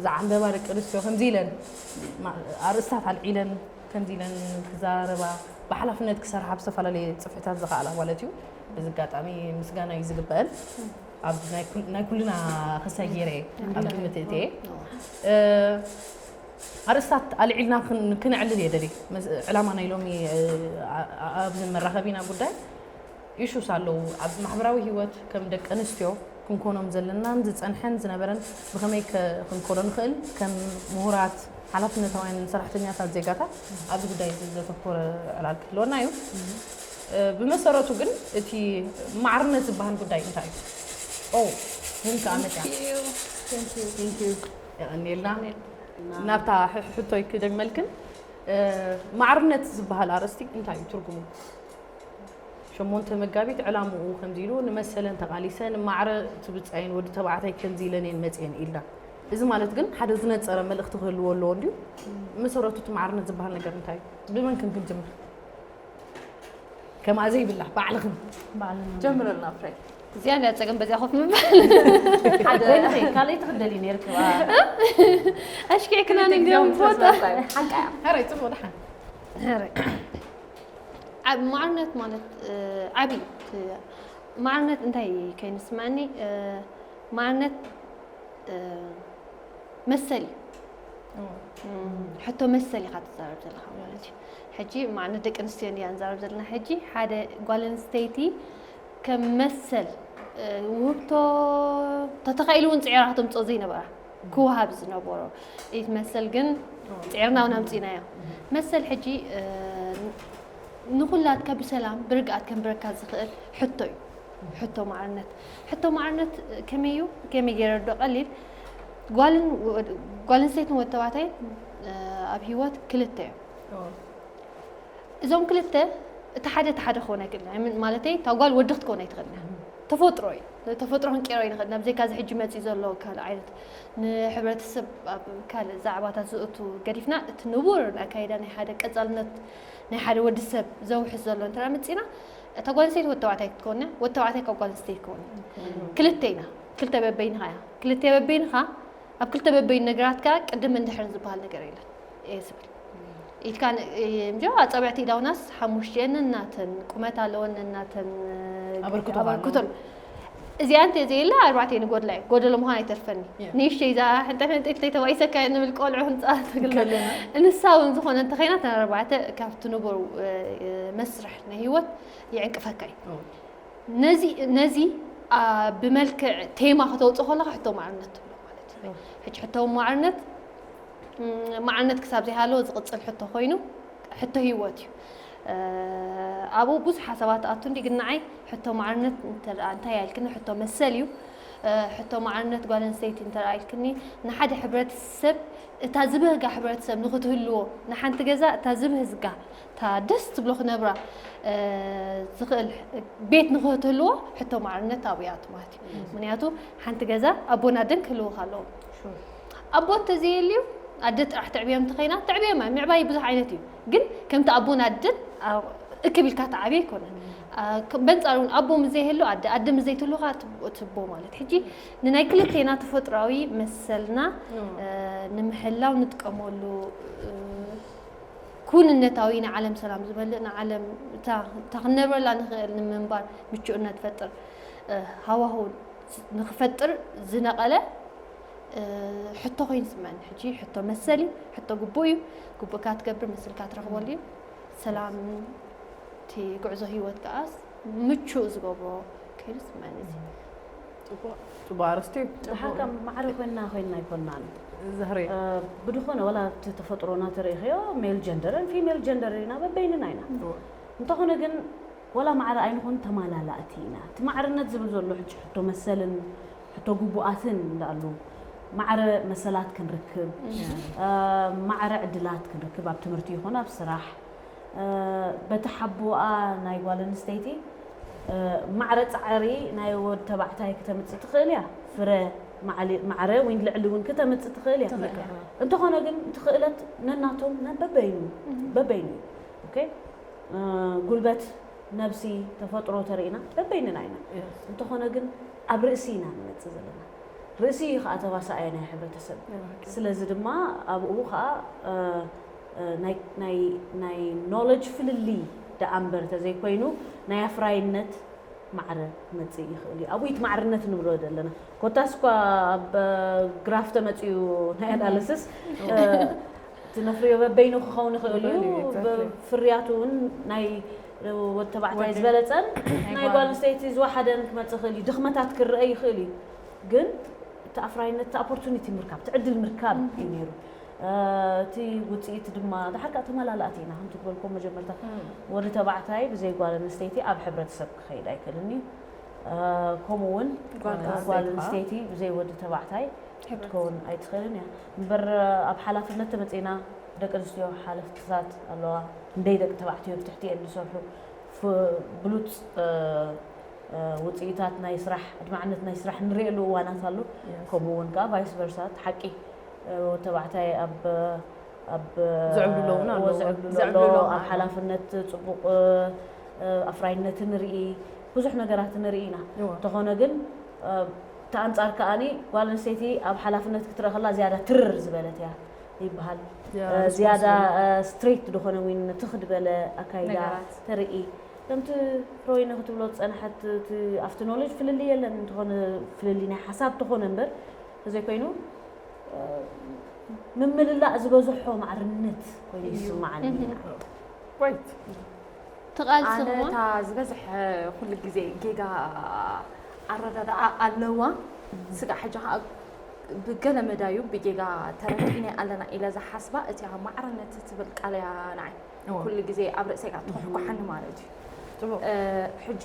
ዝዓንበባ ደቂ ኣንስትዮ ከምዚ ኢለን ማ- ኣርእስታት ኣልዒለን ከምዚ ኢለን ክዛረባ ብሓላፍነት ክሰርሓ ኣብ ዝተፈላለየ ፅፍሕታት ዝኸኣላ ማለት እዩ። በዚ ኣጋጣሚ ምስጋና እዩ ዝግበአን። ኣብ ናይ ኩል- ናይ ኩልና ክሳይ ገይረ እየ ኣብ ግምት እትየ እ፣ ኣርእስታት ኣልዒልና ክን- ክነዕልል እየ ደልየ። መስ- ዕላማ ናይ ሎሚ እ፣ ኣ- ኣ- ኣብዚ መራኸቢና ጉዳይ ኢሹስ ኣለዉ ኣብ ማሕበራዊ ህይወት ከም ደቂ ኣንስትዮ ክንኮኖም ዘለናን ዝፀንሐን ዝነበረን ብኸመይ ከ- ክንኮኖ ንኽእል ከም ምሁራት ሓላፍነታውያን ሰራሕተኛታት ዜጋታት ኣብዚ ጉዳይ እዚ ዘተኮረ ዕላል ክህልወና እዩ። እ፣ ብመሰረቱ ግን እቲ ማዕርነት ዝበሃል ጉዳይ እንታይ እዩ? ኦ ቡን ከዓ መፅያ የቐኒልና ናብታ ሕ- ሕቶይ ክደግመልክን እ፣ ማዕርነት ዝበሃል ኣርእስቲ እንታይ እዩ ትርጉሙ? ሸሞንተ መጋቢት ዕላምኡ ከምዚ ኢሉ ንመሰለን ተቓሊሰን ማዕረ ትብጻየን ወዲ ተባዕታይ ከምዚ ኢለን እየን መጽየን ኢልና። እዚ ማለት ግን ሓደ ዝነጸረ መልእኽቲ ክህልዎ ኣለዎ እንድዩ። መሰረቱ እቲ ማዕርነት ዝበሃል ነገር እንታይ እዩ? ብመንክን ክንጅምር? ከምኣ ዘይብላ ባዕልኽን። ጀምረልና ፍሬ። እዚኣ እንድያ ጸገም በዚኣ ኮፍ ምባል። ሓደ ካልኣይ ትኽደሊ ነይርኪ። ኣሽኪዕክና ንግዲኦም ቦታ። ሓቃ እያ። ሕራይ ጽቡቕ ደሓን። ሕራይ። ኣብ ማዕርነት ማለት ዓብዪ ማዕርነት እንታይ ከይንስማዕኒ ማዕርነት መሰል እዩ። ሕቶ መሰል ኢኻ ትዛረብ ዘለኻ ማለት እዩ። ሕጂ ማዕርነት ደቂ ኣንስትዮ እንድያ ንዛረብ ዘለና። ሕጂ ሓደ ጓል ኣንስተይቲ ከም መሰል ውህብቶ ተተኻኢሉ እውን ፅዒራ ከተምፅኦ ዘይነበራ ክወሃብ ዝነበሮ ኢት መሰል ግን ፅዒርና እውን ኣምፂእናዮ። መሰል ሕጂ ንኹላትካ ብሰላም ብርግኣት ከንብረካ ዝኽእል ሕቶ እዩ። ሕቶ ማዕርነት ሕቶ ማዕርነት ከመይ እዩ? ከመይ ገይረ ዶ ቀሊል ጓልን ጓል ኣንስተይትን ወዲ ተባዕታይ ኣብ ሂወት ክልተ እዮም። እዞም ክልተ እቲ ሓደ እቲ ሓደ ክኾን ኣይክእልን ማለተይ እታ ጓል ወዲ ክትኮን ኣይትኽእልን። ተፈጥሮ እዩ። ተፈጥሮ ክንቀይሮ ይንኽእል ናብ ዘይካ እዚ ሕጂ መፅኡ ዘሎ ካልእ ዓይነት ንሕብረተሰብ ኣብ ካልእ ዛዕባታት ዝእቱ ገዲፍና እቲ ንቡር ኣካይዳ ናይ ሓደ ቀፃልነት ናይ ሓደ ወዲ ሰብ ዘውሕስ ዘሎ እንተ መፂና እታ ጓል ኣንስተይቲ ወዲ ተባዕታይ ክትከውን እያ፣ ወዲ ተባዕታይ ካብ ጓል ኣንስተይቲ ክከውን እዩ። ክልተ ኢና፣ ክልተ በበይንኻ እያ። ክልተ በበይንኻ ኣብ ክልተ በበይን ነገራት ከኣ ቅድም እንድሕርን ዝበሃል ነገር የለን እየ ዝብል። ኢድካ ምጆ ኣጻብዕቲ ኢዳውናስ ሓሙሽቲኤን እናተን ቁመት ኣለወን እናተን ኣበርክቶ ኣበርክቶ እዚኣ እንተ ዘየላ ኣርባዕተ ንጎድላ እዩ ጎደሎ ምዃን ኣይተርፈኒ ንእሽተይ እዛ ሕንጠ ሕንጠ ተባኢሰካ ንብል ቆልዑ ህንፃ ትግል እንሳ እውን ዝኾነ እንተኸይና ተን ኣርባዕተ ካብቲ ንቡር መስርሕ ናይ ህይወት ይዕንቅፈካ እዩ። ነዚ ነዚ ብመልክዕ ቴማ ከተውፅእ ከለካ ሕቶ ማዕርነት ትብሎ ማለት እዩ። ሕጂ ሕቶ ማዕርነት ማዕርነት ክሳብ ዘይሃለወ ዝቕፅል ሕቶ ኮይኑ ሕቶ ህይወት እዩ። ኣብኡ ብዙሓት ሰባት ኣቱ እንዲ ግን ንዓይ ሕቶ ማዕርነት እንታይ ያልክኒ ሕቶ መሰል እዩ። ሕቶ ማዕርነት ጓል ኣንስተይቲ እንተ ኢልክኒ ንሓደ ሕብረተሰብ እታ ዝበህጋ ሕብረተሰብ ንክትህልዎ ንሓንቲ ገዛ እታ ዝበህዝጋ እታ ደስ ትብሎ ክነብራ ዝኽእል ቤት ንክትህልዎ ሕቶ ማዕርነት ኣብኡ እያ ማለት እዩ። ምክንያቱ ሓንቲ ገዛ ኣቦን ኣደን ክህልውካ ኣለዎም። ኣቦ እንተዘየልዩ ኣደ ጥራሕ ትዕብዮም እንተኸይና ትዕብዮም እያ። ምዕባይ ብዙሕ ዓይነት እዩ። ግን ከምቲ ኣቦን ኣደን እክብ ኢልካ ትዓብዮ ኣይኮነን። በንፃሩ እውን ኣቦ ምስ ዘይህሉ ኣደ ኣደ ምስ ዘይትህሉካ ትቦ ማለት ሕጂ ንናይ ክልቴና ተፈጥራዊ መሰልና ንምሕላው ንጥቀመሉ ኩንነታዊ ንዓለም ሰላም ዝመልእ ንዓለም እታ ክንነብረላ ንኽእል ንምንባር ምቹእነት ፈጥር ሃዋህው ንክፈጥር ዝነቐለ ሕቶ ኮይኑ ዝስምዐኒ ሕጂ ሕቶ መሰል እዩ። ሕቶ ግቡእ እዩ። ግቡእካ ትገብር መሰልካ ትረኽበሉ እዩ። ሰላም እቲ ጉዕዞ ህይወት ከኣስ ምቹእ ዝገብሮ ኮይኑ ዝስምዐኒ እዚ ፅቡቅ ኣርስቲ ብሓካ ማዕረ ኮይንና ኮይንና ኣይኮንናን ዘህሪ ብድኾነ ወላ እቲ ተፈጥሮና ተርእኽዮ ሜል ጀንደርን ፊሜል ጀንደር ኢና በበይንና ኢና። እንተኾነ ግን ወላ ማዕረ ኣይንኾን ተማላላእቲ ኢና። እቲ ማዕርነት ዝብል ዘሎ ሕጂ ሕቶ መሰልን ሕቶ ግቡኣትን እንዳኣሉ ማዕረ መሰላት ክንርክብ ማዕረ ዕድላት ክንርክብ ኣብ ትምህርቲ ይኹን ኣብ ስራሕ በቲ ሓቦኣ ናይ ጓል ኣንስተይቲ ማዕረ ፃዕሪ ናይ ወድ ተባዕታይ ክተምፅእ ትኽእል እያ። ፍረ ማዕረ ወይ ልዕሊ እውን ክተምፅእ ትኽእል እያ። እንተኾነ ግን ትኽእለት ነናቶም በበይኑ በበይኑ እዩ። ጉልበት ነብሲ ተፈጥሮ ተርእና በበይንና ኢና። እንተኾነ ግን ኣብ ርእሲ ኢና ንመፅእ ዘለና። ርእሲ እዩ ከዓ ተዋሳኣይ ናይ ሕብረተሰብ። ስለዚ ድማ ኣብኡ ከዓ ናይ knowledge ፍልልይ ደኣ እምበር ተዘይኮይኑ ናይ ኣፍራይነት ማዕረ ክመፅእ ይኽእል እዩ። ኣብኡ እቲ ማዕርነት ንብሎ ዘለና ኮታስ እኳ ኣብ ግራፍ ተመፅኡ ናይ ኣናልስስ እቲ ነፍርዮ በበይኑ ክኸውን ይኽእል እዩ። ፍርያቱ እውን ናይ ወድ ተባዕታይ ዝበለፀን ናይ ጓል ኣንስተይቲ ዝወሓደን ክመፅእ ይኽእል እዩ። ድኽመታት ክረአ ይኽእል እዩ። ግን እቲ ኣፍራይነት እቲ ኦፖርቱኒቲ ምርካብ እቲ ዕድል ምርካብ እዩ ነይሩ። እቲ ውፅኢት ድማ ድሓር ከዓ ተመላላእቲ ኢና ከምቲ ዝበልኮ መጀመርታ ወዲ ተባዕታይ ብዘይ ጓል ኣንስተይቲ ኣብ ሕብረተሰብ ክኸይድ ኣይክእልን እዩ። ከምኡ እውን ጓል ኣንስተይቲ ብዘይ ወዲ ተባዕታይ ክትከውን ኣይትኽእልን እያ። እምበር ኣብ ሓላፍነት ተመፂና ደቂ ኣንስትዮ ሓለፍትታት ኣለዋ። እንደይ ደቂ ተባዕትዮ ብትሕቲኤን ዝሰርሑ ብሉፅ ውፅኢታት ናይ ስራሕ ኣድማዕነት ናይ ስራሕ ንሪኤሉ እዋናት ኣሎ። ከምኡ እውን ከዓ ቫይስ ቨርሳ ሓቂ ተባዕታይ ኣብ ኣብ ዝዕብሉ ኣለዉ ኣብ ሓላፍነት ፅቡቕ ኣፍራይነት ንርኢ፣ ብዙሕ ነገራት ንርኢ ኢና። እንተኾነ ግን እቲ ኣንፃር ከዓኒ ጓል ኣንስተይቲ ኣብ ሓላፍነት ክትረአ ከላ ዝያዳ ትርር ዝበለት እያ ይበሃል። ዝያዳ ስትሬት ዝኾነ ወይ ትኽ ዝበለ ኣካይዳ ተርኢ። ከምቲ ፍሮይነ ክትብሎ ዝፀንሐት ኣብቲ ኖሌጅ ፍልልይ የለን፣ እንተኾነ ፍልልይ ናይ ሓሳብ ተኾነ እምበር ተዘይኮይኑ ምምልላእ ዝበዝሖ ማዕርነት ኮይኑ ይስማዓኒ። ትቓልሲ ኣነ እታ ዝበዝሐ ኩሉ ግዜ ጌጋ ኣረዳድኣ ኣለዋ። ስጋዕ ሕጂ ከዓ ብገለ መዳዩ ብጌጋ ተረዲእናያ ኣለና ኢለ ዝሓስባ እቲኣ ማዕርነት ትብል ቃል እያ ንዓይ ኩሉ ግዜ ኣብ ርእሰይ እያ ትኹሕኳሓኒ ማለት እዩ። ሕጂ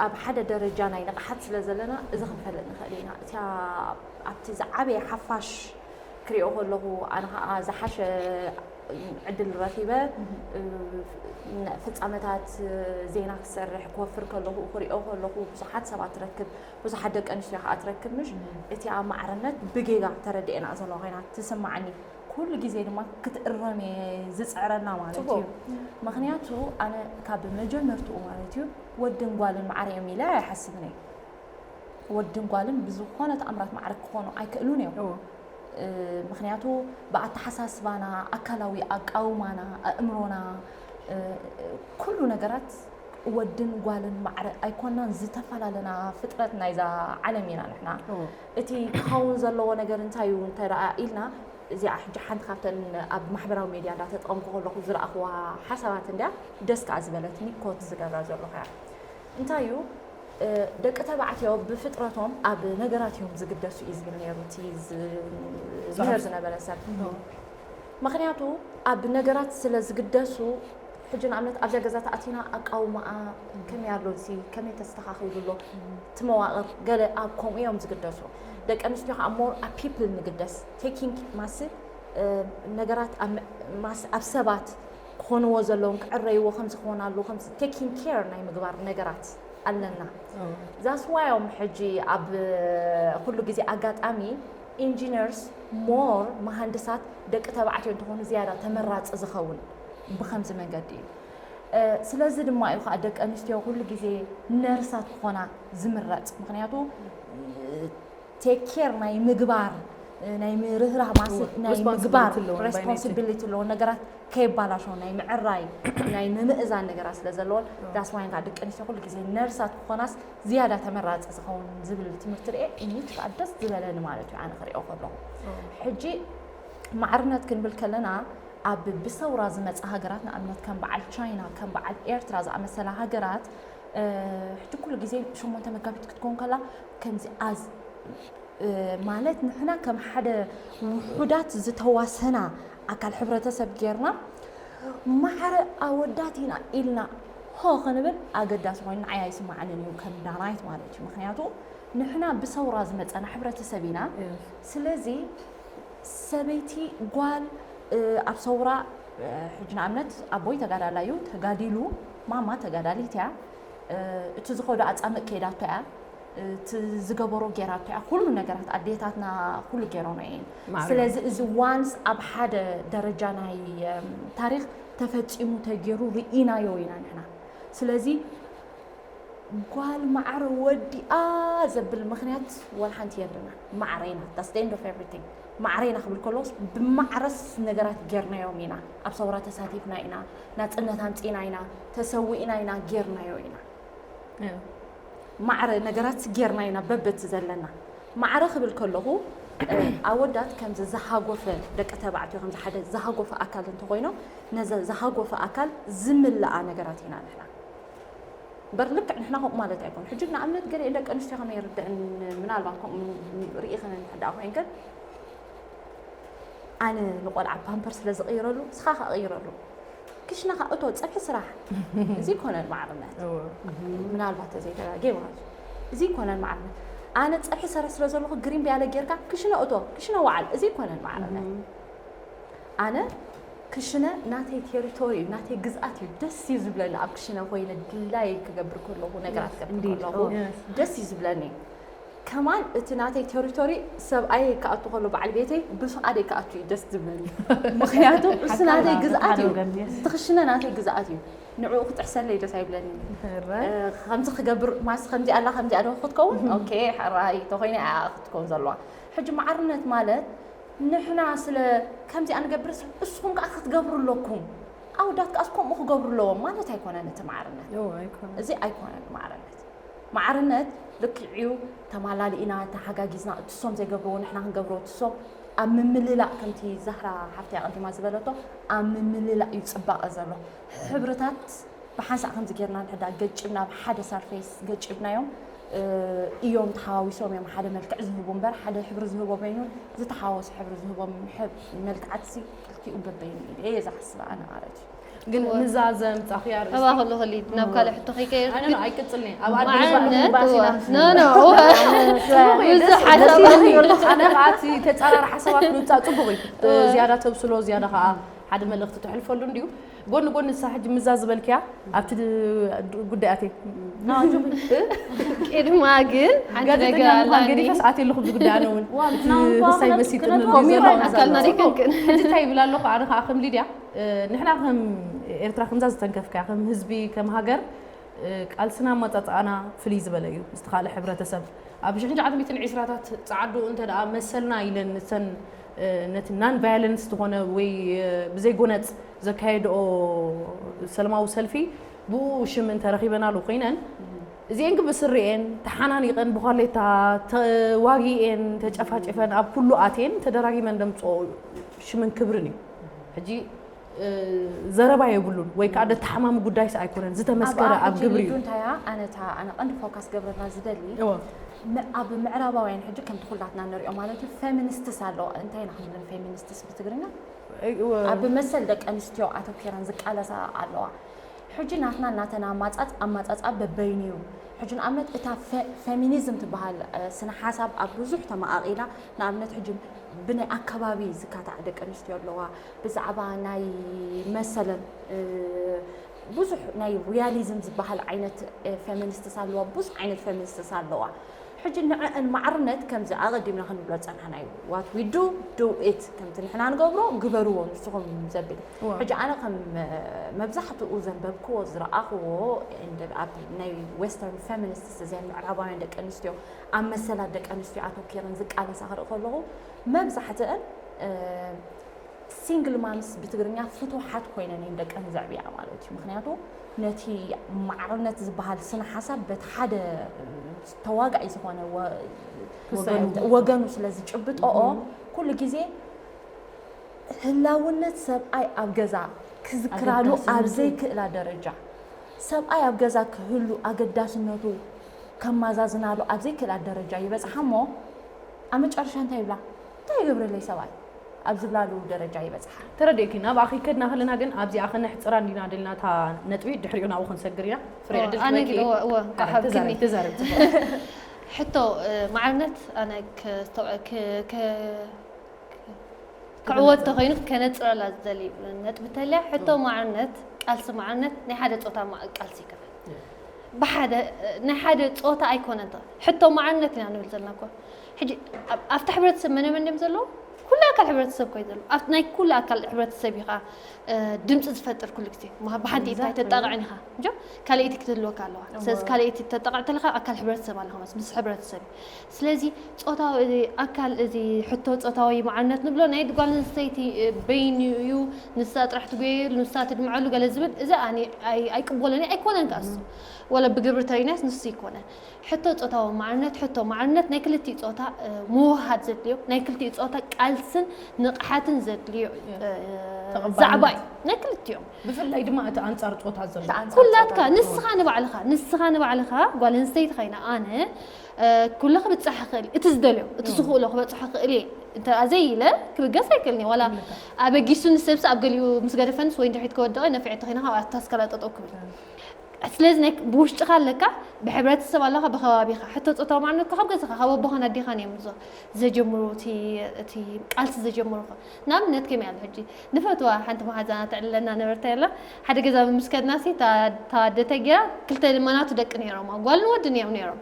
ኣብ ሓደ ደረጃ ናይ ንቕሓት ስለ ዘለና እዚ ክንፈልጥ ንኽእል ኢና። እቲኣ ኣብቲ ዝዓበየ ሓፋሽ ክሪኦ ከለኹ ኣነ ከዓ ዝሓሸ ዕድል ረኺበ ፍፃመታት ዜና ክሰርሕ ክወፍር ከለኹ ክሪኦ ከለኹ ብዙሓት ሰባት ትረክብ፣ ብዙሓት ደቂ ኣንስትዮ ከዓ ትረክብ። ምሽ እቲኣ ማዕርነት ብጌጋ ተረዲኤና ዘለዋ ኮይና ትስማዓኒ። ኩሉ ግዜ ድማ ክትእረም እየ ዝፅዕረላ ማለት እዩ። ምክንያቱ ኣነ ካብ መጀመርትኡ ማለት እዩ ወድን ጓልን ማዕረ እዮም ኢለ ኣይሓስብን እየ። ወድን ጓልን ብዝኾነ ተኣምራት ማዕረ ክኾኑ ኣይክእሉን እዮም። ምክንያቱ ብኣተሓሳስባና፣ ኣካላዊ ኣቃውማና፣ ኣእምሮና፣ ኩሉ ነገራት ወድን ጓልን ማዕረ ኣይኮናን፣ ዝተፈላለና ፍጥረት ናይዛ ዓለም ኢና ንሕና። እቲ ክኸውን ዘለዎ ነገር እንታይ እዩ እንተ ደኣ ኢልና፣ እዚኣ ሕጂ ሓንቲ ካብተን ኣብ ማሕበራዊ ሜድያ እንዳተጠቐምኩ ከለኹ ዝረኣኽዋ ሓሳባት እንድያ ደስ ከኣ ዝበለትኒ፣ ኮት ዝገብራ ዘለኹ እያ። እንታይ እዩ ደቂ ተባዕትዮ ብፍጥረቶም ኣብ ነገራት እዮም ዝግደሱ እዩ ዝብል ነይሩ እቲ ዝምህር ዝነበረ ሰብ። ምክንያቱ ኣብ ነገራት ስለ ዝግደሱ፣ ሕጂ ንኣብነት ኣብዛ ገዛ ተኣቲና ኣቃውማኣ ከመይ ኣሎ፣ እዚ ከመይ ተስተኻኺሉ ኣሎ፣ እቲ መዋቕር ገለ ኣብ ከምኡ እዮም ዝግደሱ። ደቂ ኣንስትዮ ከዓ ሞር ኣብ ፒፕል ንግደስ፣ ቴኪንግ ማስ ነገራት ኣብ ሰባት ክኾንዎ ዘለዎም ክዕረይዎ ከምዚ ክኾን ኣለዎ ከምዚ ቴኪንግ ኬር ናይ ምግባር ነገራት ኣለና። ዛስ ዋይ እዮም ሕጂ ኣብ ኩሉ ግዜ ኣጋጣሚ ኢንጂነርስ ሞር መሃንድሳት ደቂ ተባዕትዮ እንተኾኑ ዝያዳ ተመራፂ ዝኸውን ብከምዚ መንገዲ እዩ። ስለዚ ድማ እዩ ከዓ ደቂ ኣንስትዮ ኩሉ ግዜ ነርሳት ክኾና ዝምረፅ። ምክንያቱ ቴክ ኬር ናይ ምግባር ናይ ምርህራህ ማስ ናይ ምግባር ሬስፖንሲቢሊቲ ኣለዎ። ነገራት ከይባላሸው ናይ ምዕራይ ናይ ምምእዛን ነገራት ስለ ዘለዎን ዳስ ዋይን ከዓ ደቂ ኣንስትዮ ኩሉ ግዜ ነርሳት ክኾናስ ዝያዳ ተመራፂ ዝኸውን ዝብል ትምህርቲ ርኤ እኒት ከዓ ደስ ዝበለኒ ማለት እዩ ኣነ ክሪኦ ከለኹ። ሕጂ ማዕርነት ክንብል ከለና ኣብ ብሰውራ ዝመፃ ሃገራት ንኣብነት ከም በዓል ቻይና ከም በዓል ኤርትራ ዝኣመሰላ ሃገራት ሕጂ ኩሉ ግዜ ሸሞንተ መጋቢት ክትከውን ከላ ከምዚ ኣዝ ማለት ንሕና ከም ሓደ ውሑዳት ዝተዋሰና ኣካል ሕብረተሰብ ጌርና ማዕረ ኣወዳት ኢና ኢልና ሆ ክንብል ኣገዳሲ ኮይኑ ንዓይ ኣይስማዓንን እዩ ከም ዳናይት ማለት እዩ። ምክንያቱ ንሕና ብሰውራ ዝመፀና ሕብረተሰብ ኢና። ስለዚ ሰበይቲ ጓል ኣብ ሰውራ ሕጂ ንኣብነት ኣቦይ ተጋዳላይ እዩ ተጋዲሉ ማማ ተጋዳሊት እያ። እቲ ዝኸዶ ኣፃምእ ከይዳቶ እያ። እቲ ዝገበሮ ጌራቶ እያ። ኩሉ ነገራት ኣዴታትና ኩሉ ጌሮኖ እየን። ስለዚ እዚ ዋንስ ኣብ ሓደ ደረጃ ናይ ታሪክ ተፈፂሙ ተጌሩ ርኢናዮ ኢና ንሕና። ስለዚ ጓል ማዕረ ወዲኣ ዘብል ምክንያት ዋላ ሓንቲ የብልና። ማዕረ ኢና that's the end of everything። ማዕረ ኢና ክብል ከለስ ብማዕረስ ነገራት ጌርናዮም ኢና። ኣብ ሰውራ ተሳቲፍና ኢና፣ ናፅነት ኣምፂና ኢና፣ ተሰዊእና ኢና ጌርናዮ ኢና። ማዕረ ነገራት ጌርና ኢና በበቲ ዘለና ማዕረ ክብል ከለኹ ኣወዳት ከምዚ ዝሃጎፈ ደቂ ተባዕትዮ ከምዚ ሓደ ዝሃጎፈ ኣካል እንተኮይኖም ነዚ ዝሃጎፈ ኣካል ዝምልኣ ነገራት ኢና ንሕና እምበር ልክዕ ንሕና ከምኡ ማለት ኣይኮን። ሕጂ ንኣብነት ገለ ደቂ ኣንስትዮ ከመይ ይርድእን ምናልባት ከምኡ ርኢኽን እንድሕር ኮይንክን ኣነ ንቆልዓ ፓምፐር ስለ ዝቕይረሉ ንስኻ ከቕይረሉ ክሽነኻ እቶ ፀብሒ ስራሕ እዚ ይኮነን ማዕርነት። ምናልባት ተዘይተጋጌ ማለት እዩ። እዚ ይኮነን ማዕርነት። ኣነ ፀብሒ ሰረ ስለ ዘለኹ ግሪን ቢያለ ጌርካ ክሽነ እቶ ክሽነ ዋዓል እዚ ይኮነን ማዕርነት። ኣነ ክሽነ ናተይ ቴሪቶሪ እዩ፣ ናተይ ግዝኣት እዩ። ደስ እዩ ዝብለኒ ኣብ ክሽነ ኮይነ ድላየይ ክገብር ከለኹ፣ ነገራት ክገብር ከለኹ ደስ እዩ ዝብለኒ። ከማን እቲ ናተይ ቴሪቶሪ ሰብኣይ ክኣቱ ከሎ፣ በዓል ቤተይ ብፍቓደይ ክኣቱ እዩ ደስ ዝብለኒ። ምኽንያቱ እሱ ናተይ ግዝኣት እዩ። እቲ ክሽነ ናተይ ግዝኣት እዩ። ንዕኡ ክጥሕሰለይ ደስ ኣይብለኒ። ከምዚ ክገብር ማስ ከምዚ ኣላ ከምዚ ኣዶ ክትከውን ኦኬ ሕራይ ተኮይነ ክትከውን ዘለዋ። ሕጂ ማዕርነት ማለት ንሕና ስለ ከምዚ ኣንገብርስ እስኹም ከኣ ክትገብሩ ኣለኩም። ኣወዳት ከኣስ ከምኡ ክገብሩ ኣለዎም ማለት ኣይኮነን እቲ ማዕርነት። እዚ ኣይኮነን ማዕርነት። ማዕርነት ልክዕዩ ተማላሊእና ተሓጋጊዝና እትሶም ዘይገብርዎ ንሕና ክንገብሮ እትሶም ኣብ ምምልላእ ከምቲ ዛህራ ሓፍቲ ኣቐዲማ ዝበለቶ ኣብ ምምልላእ እዩ ጽባቐ ዘሎ። ሕብርታት ብሓንሳእ ከምዚ ጌርና ንሕዳ ገጭብና ኣብ ሓደ ሳርፌስ ገጭብናዮም እዮም ተሓዋዊሶም እዮም ሓደ መልክዕ ዝህቡ እምበር ሓደ ሕብሪ ዝህቦ በይኑ ዝተሓዋወሰ ሕብሪ ዝህቦም መልክዓት ክልቲኡ በበይኑ ኢለ እየ ዝሓስብ ኣነ ማለት እዩ። ግን ምዛዘ ምጻኽያ ርእሲ ኣባ ከሎ ከሊድ ናብ ካልእ ሕቶ ከይቀየር ኣነ ነው ኣይቅጽልኒ ኣብ ኣዲስ ማዕርነት ባሲና ኖ ኖ ብዙሕ ሓሳብ ኣነ ከዓ እቲ ተጻራሪ ሓሳባት ምምጻእ ጽቡቕ እዩ ዝያዳ ተብስሎ ዝያዳ ከዓ ሓደ መልእኽቲ ተሕልፈሉ እንድዩ ጎኒ ጎኒ ንሳ ሕጂ ምዛ ዝበልክያ ኣብቲ ጉዳያተይ ቅድማ ግን ሓንቲ ነገር ጋዜጠኛ ምዃን ኣላኒ ገዲፈስ ኣትየ ኣለኹ ብዚ ጉዳይ ኣነ እውን እቲ ምናምን እኳ ክሳይ ክነጥፍ- መሲጥኒ ክነጥፍ ኮሚሮ ኣካልና ደይኮንክን ሕጂ እንታይ ይብል ኣለኹ ኣነ ከዓ ከም ሊድያ ንሕና ከም ኤርትራ ከምዛ ዝተንከፍካ ከም ህዝቢ ከም ሃገር ቃልስና ኣማፃፅኣና ፍልይ ዝበለ እዩ ምስቲ ካልእ ሕብረተሰብ ኣብ ሽሕን ትሽዓተ ሚእትን ዕስራታት ፀዓዱ እንተ ደኣ መሰልና ኢለን ንሰን ነቲ ናን ቫዮለንስ ዝኾነ ወይ ብዘይ ጎነፅ ዘካየድኦ ሰለማዊ ሰልፊ ብኡ ሽም እንተረኺበናሉ ኮይነን እዚኤን ግን ብስሪኤን ተሓናኒቐን ብኳሌታ ተዋጊኤን ተጨፋጭፈን ኣብ ኩሉ ኣትየን ተደራጊመን ደምፅኦ ሽምን ክብርን እዩ ሕጂ ዘረባ የብሉን ወይ ከዓ ደተሓማሚ ጉዳይስ ኣይኮነን ዝተመስከረ ኣብ ግብሪ እዩ እንታይ ኣነ እታ ኣነ ቀንዲ ፎካስ ገብረና ዝደሊ ኣብ ምዕራባውያን ሕጂ ከምቲ ኩላትና ንሪኦ ማለት እዩ ፌሚኒስትስ ኣለዋ እንታይ ኢና ክንብል ፌሚኒስትስ ብትግርኛ ኣብ መሰል ደቂ ኣንስትዮ ኣተኪረን ዝቃለሳ ኣለዋ ሕጂ ናትና እናተን ኣማፃፅ ኣማፃፃ በበይኑ እዩ ሕጂ ንኣብነት እታ ፌሚኒዝም ትበሃል ስነ ሓሳብ ኣብ ብዙሕ ተመቃቂላ ንኣብነት ሕጂ ብናይ ኣከባቢ ዝካታዕ ደቂ ኣንስትዮ ኣለዋ ብዛዕባ ናይ መሰለን ብዙሕ ናይ ሪያሊዝም ዝበሃል ዓይነት ፌሚኒስትስ ኣለዋ ብዙሕ ዓይነት ፌሚኒስትስ ኣለዋ ሕጂ ንዕአን ማዕርነት ከምዚ ኣቐዲምና ክንብሎ ዝፀናሕና እዩ what we do do it ከምቲ ንሕና ንገብሮ ግበርዎ ንስኹም ዘብል ሕጂ ኣነ ከም መብዛሕትኡ ዘንበብክዎ ዝረኣኽዎ ኣብ ናይ western feminists እዚን ምዕራባውያን ደቂ ኣንስትዮ ኣብ መሰላት ደቂ ኣንስትዮ ኣተኪረን ዝቃለሳ ክርኢ ከለኹ መብዛሕትአን ሲንግል ማምስ ብትግርኛ ፍቱሓት ኮይነን እየን ደቀን ዘዕብያ ማለት እዩ ምክንያቱ ነቲ ማዕርነት ዝበሃል ስነ ሓሳብ በቲ ሓደ ተዋጋኢ ዝኾነ ወገኑ ስለ ዝጭብጠኦ ኩሉ ግዜ ህላውነት ሰብኣይ ኣብ ገዛ ክዝክራሉ ኣብ ዘይክእላ ደረጃ ሰብኣይ ኣብ ገዛ ክህሉ ኣገዳስነቱ ከማዛዝናሉ ኣብ ዘይክእላ ደረጃ ይበፅሓ እሞ ኣብ መጨረሻ እንታይ ይብላ እንታይ ይገብረለይ ሰብኣይ ኣብ ዝብላሉ ደረጃ ይበፅሓ ተረዲእኪ ናብኣ ከይከድና ከለና ግን ኣብዚኣ ከነሕፅራ እንዲና ደልና እታ ነጥቢ ድሕሪኡ ናብኡ ክንሰግር ኢና ፍሬ ዕድል ኣነ ክበኪ ግን እወ እወ እንኳ ሓብክኒ ተዛረብ ተዛረብ ሕቶ ማዕርነት ኣነ ከስተውዕ ክ- ክ- ክዕወት ተኮይኑ ከነፅረላ ዝደሊ ነጥቢ ተልያ ሕቶ ማዕርነት ቃልሲ ማዕርነት ናይ ሓደ ፆታ ማ- ቃልሲ ይከፈል ብሓደ ናይ ሓደ ፆታ ኣይኮነን ተ- ሕቶ ማዕርነት ኢና ንብል ዘለና እኮ ሕጂ ኣብ- ኣብቲ ሕብረተሰብ መነ መን እዮም ዘለዉ ኩሉ ኣካል ሕብረተሰብ ኮይ ዘለዉ ኣብቲ ናይ ኩሉ ኣካል ሕብረተሰብ ኢኻ ድምፂ ዝፈጥር ኩሉ ግዜ ብሓንቲ ኢድካ ኣይተጣቕዕን ኢኻ እንጆ ካልኣይቲ ክትህልወካ ኣለዋ ስለዚ ካልኣይቲ ተጣቕዕ ተለካ ኣካል ሕብረተሰብ ኣለኻ ምስ ምስ ሕብረተሰብ እዩ ስለዚ ፆታዊ ኣካል እዚ ሕቶ ፆታዊ ማዕርነት ንብሎ ናይ ጓል ኣንስተይቲ በይኑ እዩ ንሳ ጥራሕ ትጎየሉ ንሳ ትድምዐሉ ገለ ዝብል እዚ ኣነ ኣይ- ኣይቅበሎን እየ ኣይኮነን ከኣ እሱ ወላ ብግብሪ ተሪናስ ንሱ ይኮነን ሕቶ ፆታዊ ማዕርነት ሕቶ ማዕርነት ናይ ክልቲኡ ፆታ ምውሃድ ዘድልዮ ናይ ክልቲኡ ፆታ ቃልስን ንቕሓትን ዘድልዮ ዛዕባ እዩ ናይ ክልቲኦም ብፍላይ ድማ እቲ ኣንፃር ፆታ ዘሎ ኩላትካ ንስኻ ንባዕልኻ ንስኻ ንባዕልኻ ጓል ኣንስተይቲ ኸይና ኣነ ኩለ ክብፅሕ ክእል እቲ ዝደልዮ እቲ ዝኽእሎ ክበፅሖ ክእል እየ እንተ ዘይኢለ ክብገስ ኣይክእልን እየ ዋላ ኣበጊሱ ንሰብሲ ኣብ ገሊኡ ምስ ገደፈንስ ወይ ንድሕሪት ከወደቐ ነፊዐ ተኸይና ካብ ኣታስከላ ጠጠው ክብል ስለዚ ናይ ብውሽጥኻ ኣለካ፣ ብሕብረተሰብ ኣለኻ፣ ብከባቢኻ። ሕቶ ጾታዊ ማዕርነትካ ካብ ገዛኻ፣ ካብ ኣቦኻን ኣዴኻን እዮም ዞ- ዘጀምሩ፣ እቲ እቲ ቃልሲ ዘጀምሩ። ንኣብነት ከመይ ኣሎ ሕጂ፣ ንፈትዋ ሓንቲ መሓዛና ተዕልለና ነበርታ የላ። ሓደ ገዛ ብምስከድና ሲ እታ እታ ኣደ እንታይ ገይራ፣ ክልተ ማናቱ ደቂ ነይሮም፣ ጓልን ወድን እዮም ነይሮም።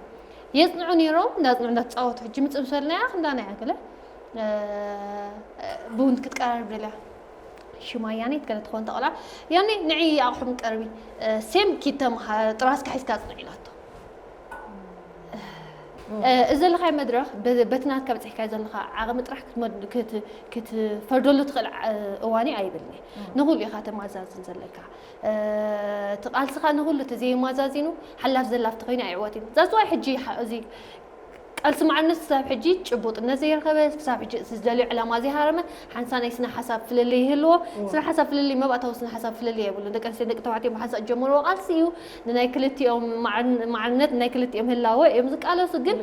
የጽንዑ ነይሮም፣ እንዳጽንዑ እንዳተጻወቱ። ሕጂ ምጽእ ምስ በልናያ ክንዳና እያ ገለ ቡን ክትቀራርብ ደልያ። ሽማ ያኔት ገለ ትኾን ተቐላ። ያኔ ንዒ ኣቑሑ ቀርቢ፣ ሴም ኪተም ጥራስካ ሒዝካ ጽንዕ ኢላቶ። እዚ ዘለኻዮ መድረኽ በ- በቲ ናትካ በፂሕካዮ ዘለኻ ዓቕሚ ጥራሕ ክትመድ- ክት- ክትፈርደሉ ትኽእል ዓ- እዋን እዩ ኣይብልኒ። ንኹሉ ኢኻ ተማዛዝን ዘለካ። እቲ ቃልስኻ ንኹሉ እቲ ዘይማዛዚኑ ሓላፍ ዘላፍ ተኾይኑ ኣይዕወትን። ዛፅዋይ ሕጂ ሓ- እዚ ቃልሲ ማዕርነት ክሳብ ሕጂ ጭቡጥነት ዘይረኸበ፣ ክሳብ ሕጂ እቲ ዝደልዮ ዕላማ ዘይሃረመ፣ ሓንሳ ናይ ስነ ሓሳብ ፍልልይ ይህልዎ። ስነ ሓሳብ ፍልልይ፣ መባእታዊ ስነ ሓሳብ ፍልልይ የብሉን። ደቂ ኣንስትዮ ደቂ ተባዕትዮ ብሓንሳእ ዝጀመርዎ ቃልሲ እዩ። ንናይ ክልቲኦም ማዕር- ማዕርነት ናይ ክልቲኦም ህላወ እዮም ዝቃለሱ። ግን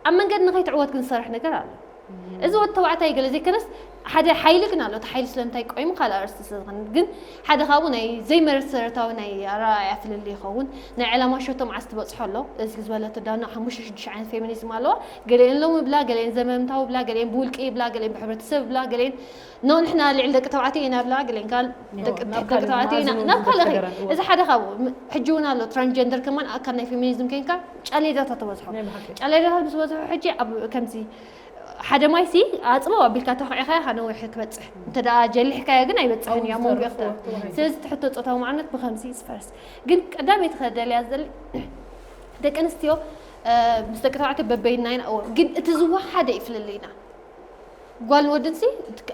ኣብ መንገዲ ንኸይትዕወት ግን ዝሰርሕ ነገር ኣሎ። እዚ ወዲ ተባዕታይ ገለ ዘይከነስ ሓደ ሓይሊ ግን ኣሎ። እቲ ሓይሊ ስለምንታይ ቆይሙ ካልእ ኣርእስቲ ስለ ዝኾነ። ግን ሓደ ካብኡ ናይ ዘይመሰረታዊ ናይ ኣረኣእያ ፍልልይ ይኸውን። ናይ ዕላማ ሸቶ መዓስ ትበጽሖ ኣሎ። እዚ ዝበለቶ ዳና ሓሙሽተ ሽዱሽተ ዓይነት ፌሚኒዝም ኣለዋ። ገሊአን ሎሚ ይብላ፣ ገሊአን ዘመምታዊ ይብላ፣ ገሊአን ብውልቂ ይብላ፣ ገሊአን ብሕብረተሰብ ይብላ፣ ገሊአን ኖ ንሕና ልዕሊ ደቂ ተባዕትዮ ኢና ይብላ፣ ገሊአን ካል ደቂ ናብ ደቂ ካልእ ተባዕትዮ ኢና መኣዝኑ ናብ ካልእ ዝተሰገረ፣ እወ። እዚ ሓደ ካብኡ ም- ሕጂ እውን ኣሎ ትራንስጀንደር ከማን ኣካል ናይ ፌሚኒዝም ኮንካ ጫሌዳታት ተበዝሖ ናይ ብሓቂ። ጫሌዳታት ምስ በዝሖ ሕጂ ኣብ ከምዚ ሓደ ማይሲ ኣፅበው ኣቢልካ ተኽዒኻ ኢኻ ነዊሕ ክበፅሕ እንተ ደኣ ጀሊሕካዮ ግን ኣይበፅሕን እዩ ኣብ መንጎ ኣብኡ ይኽተል ዝተረፉ ተባሂሉ። ስለዚ እቲ ሕቶ ጾታዊ ማዕርነት ብከምዚ ይስፈርስ ግን ቀዳመይቲ ከደልያ ዝደሊ ደቂ ኣንስትዮ እ፣ ምስ ደቂ ተባዕትዮ በበይና ኢና እወ ግን እቲ ዝወሓደ እዩ ፍልልይና ጓል ወድንሲ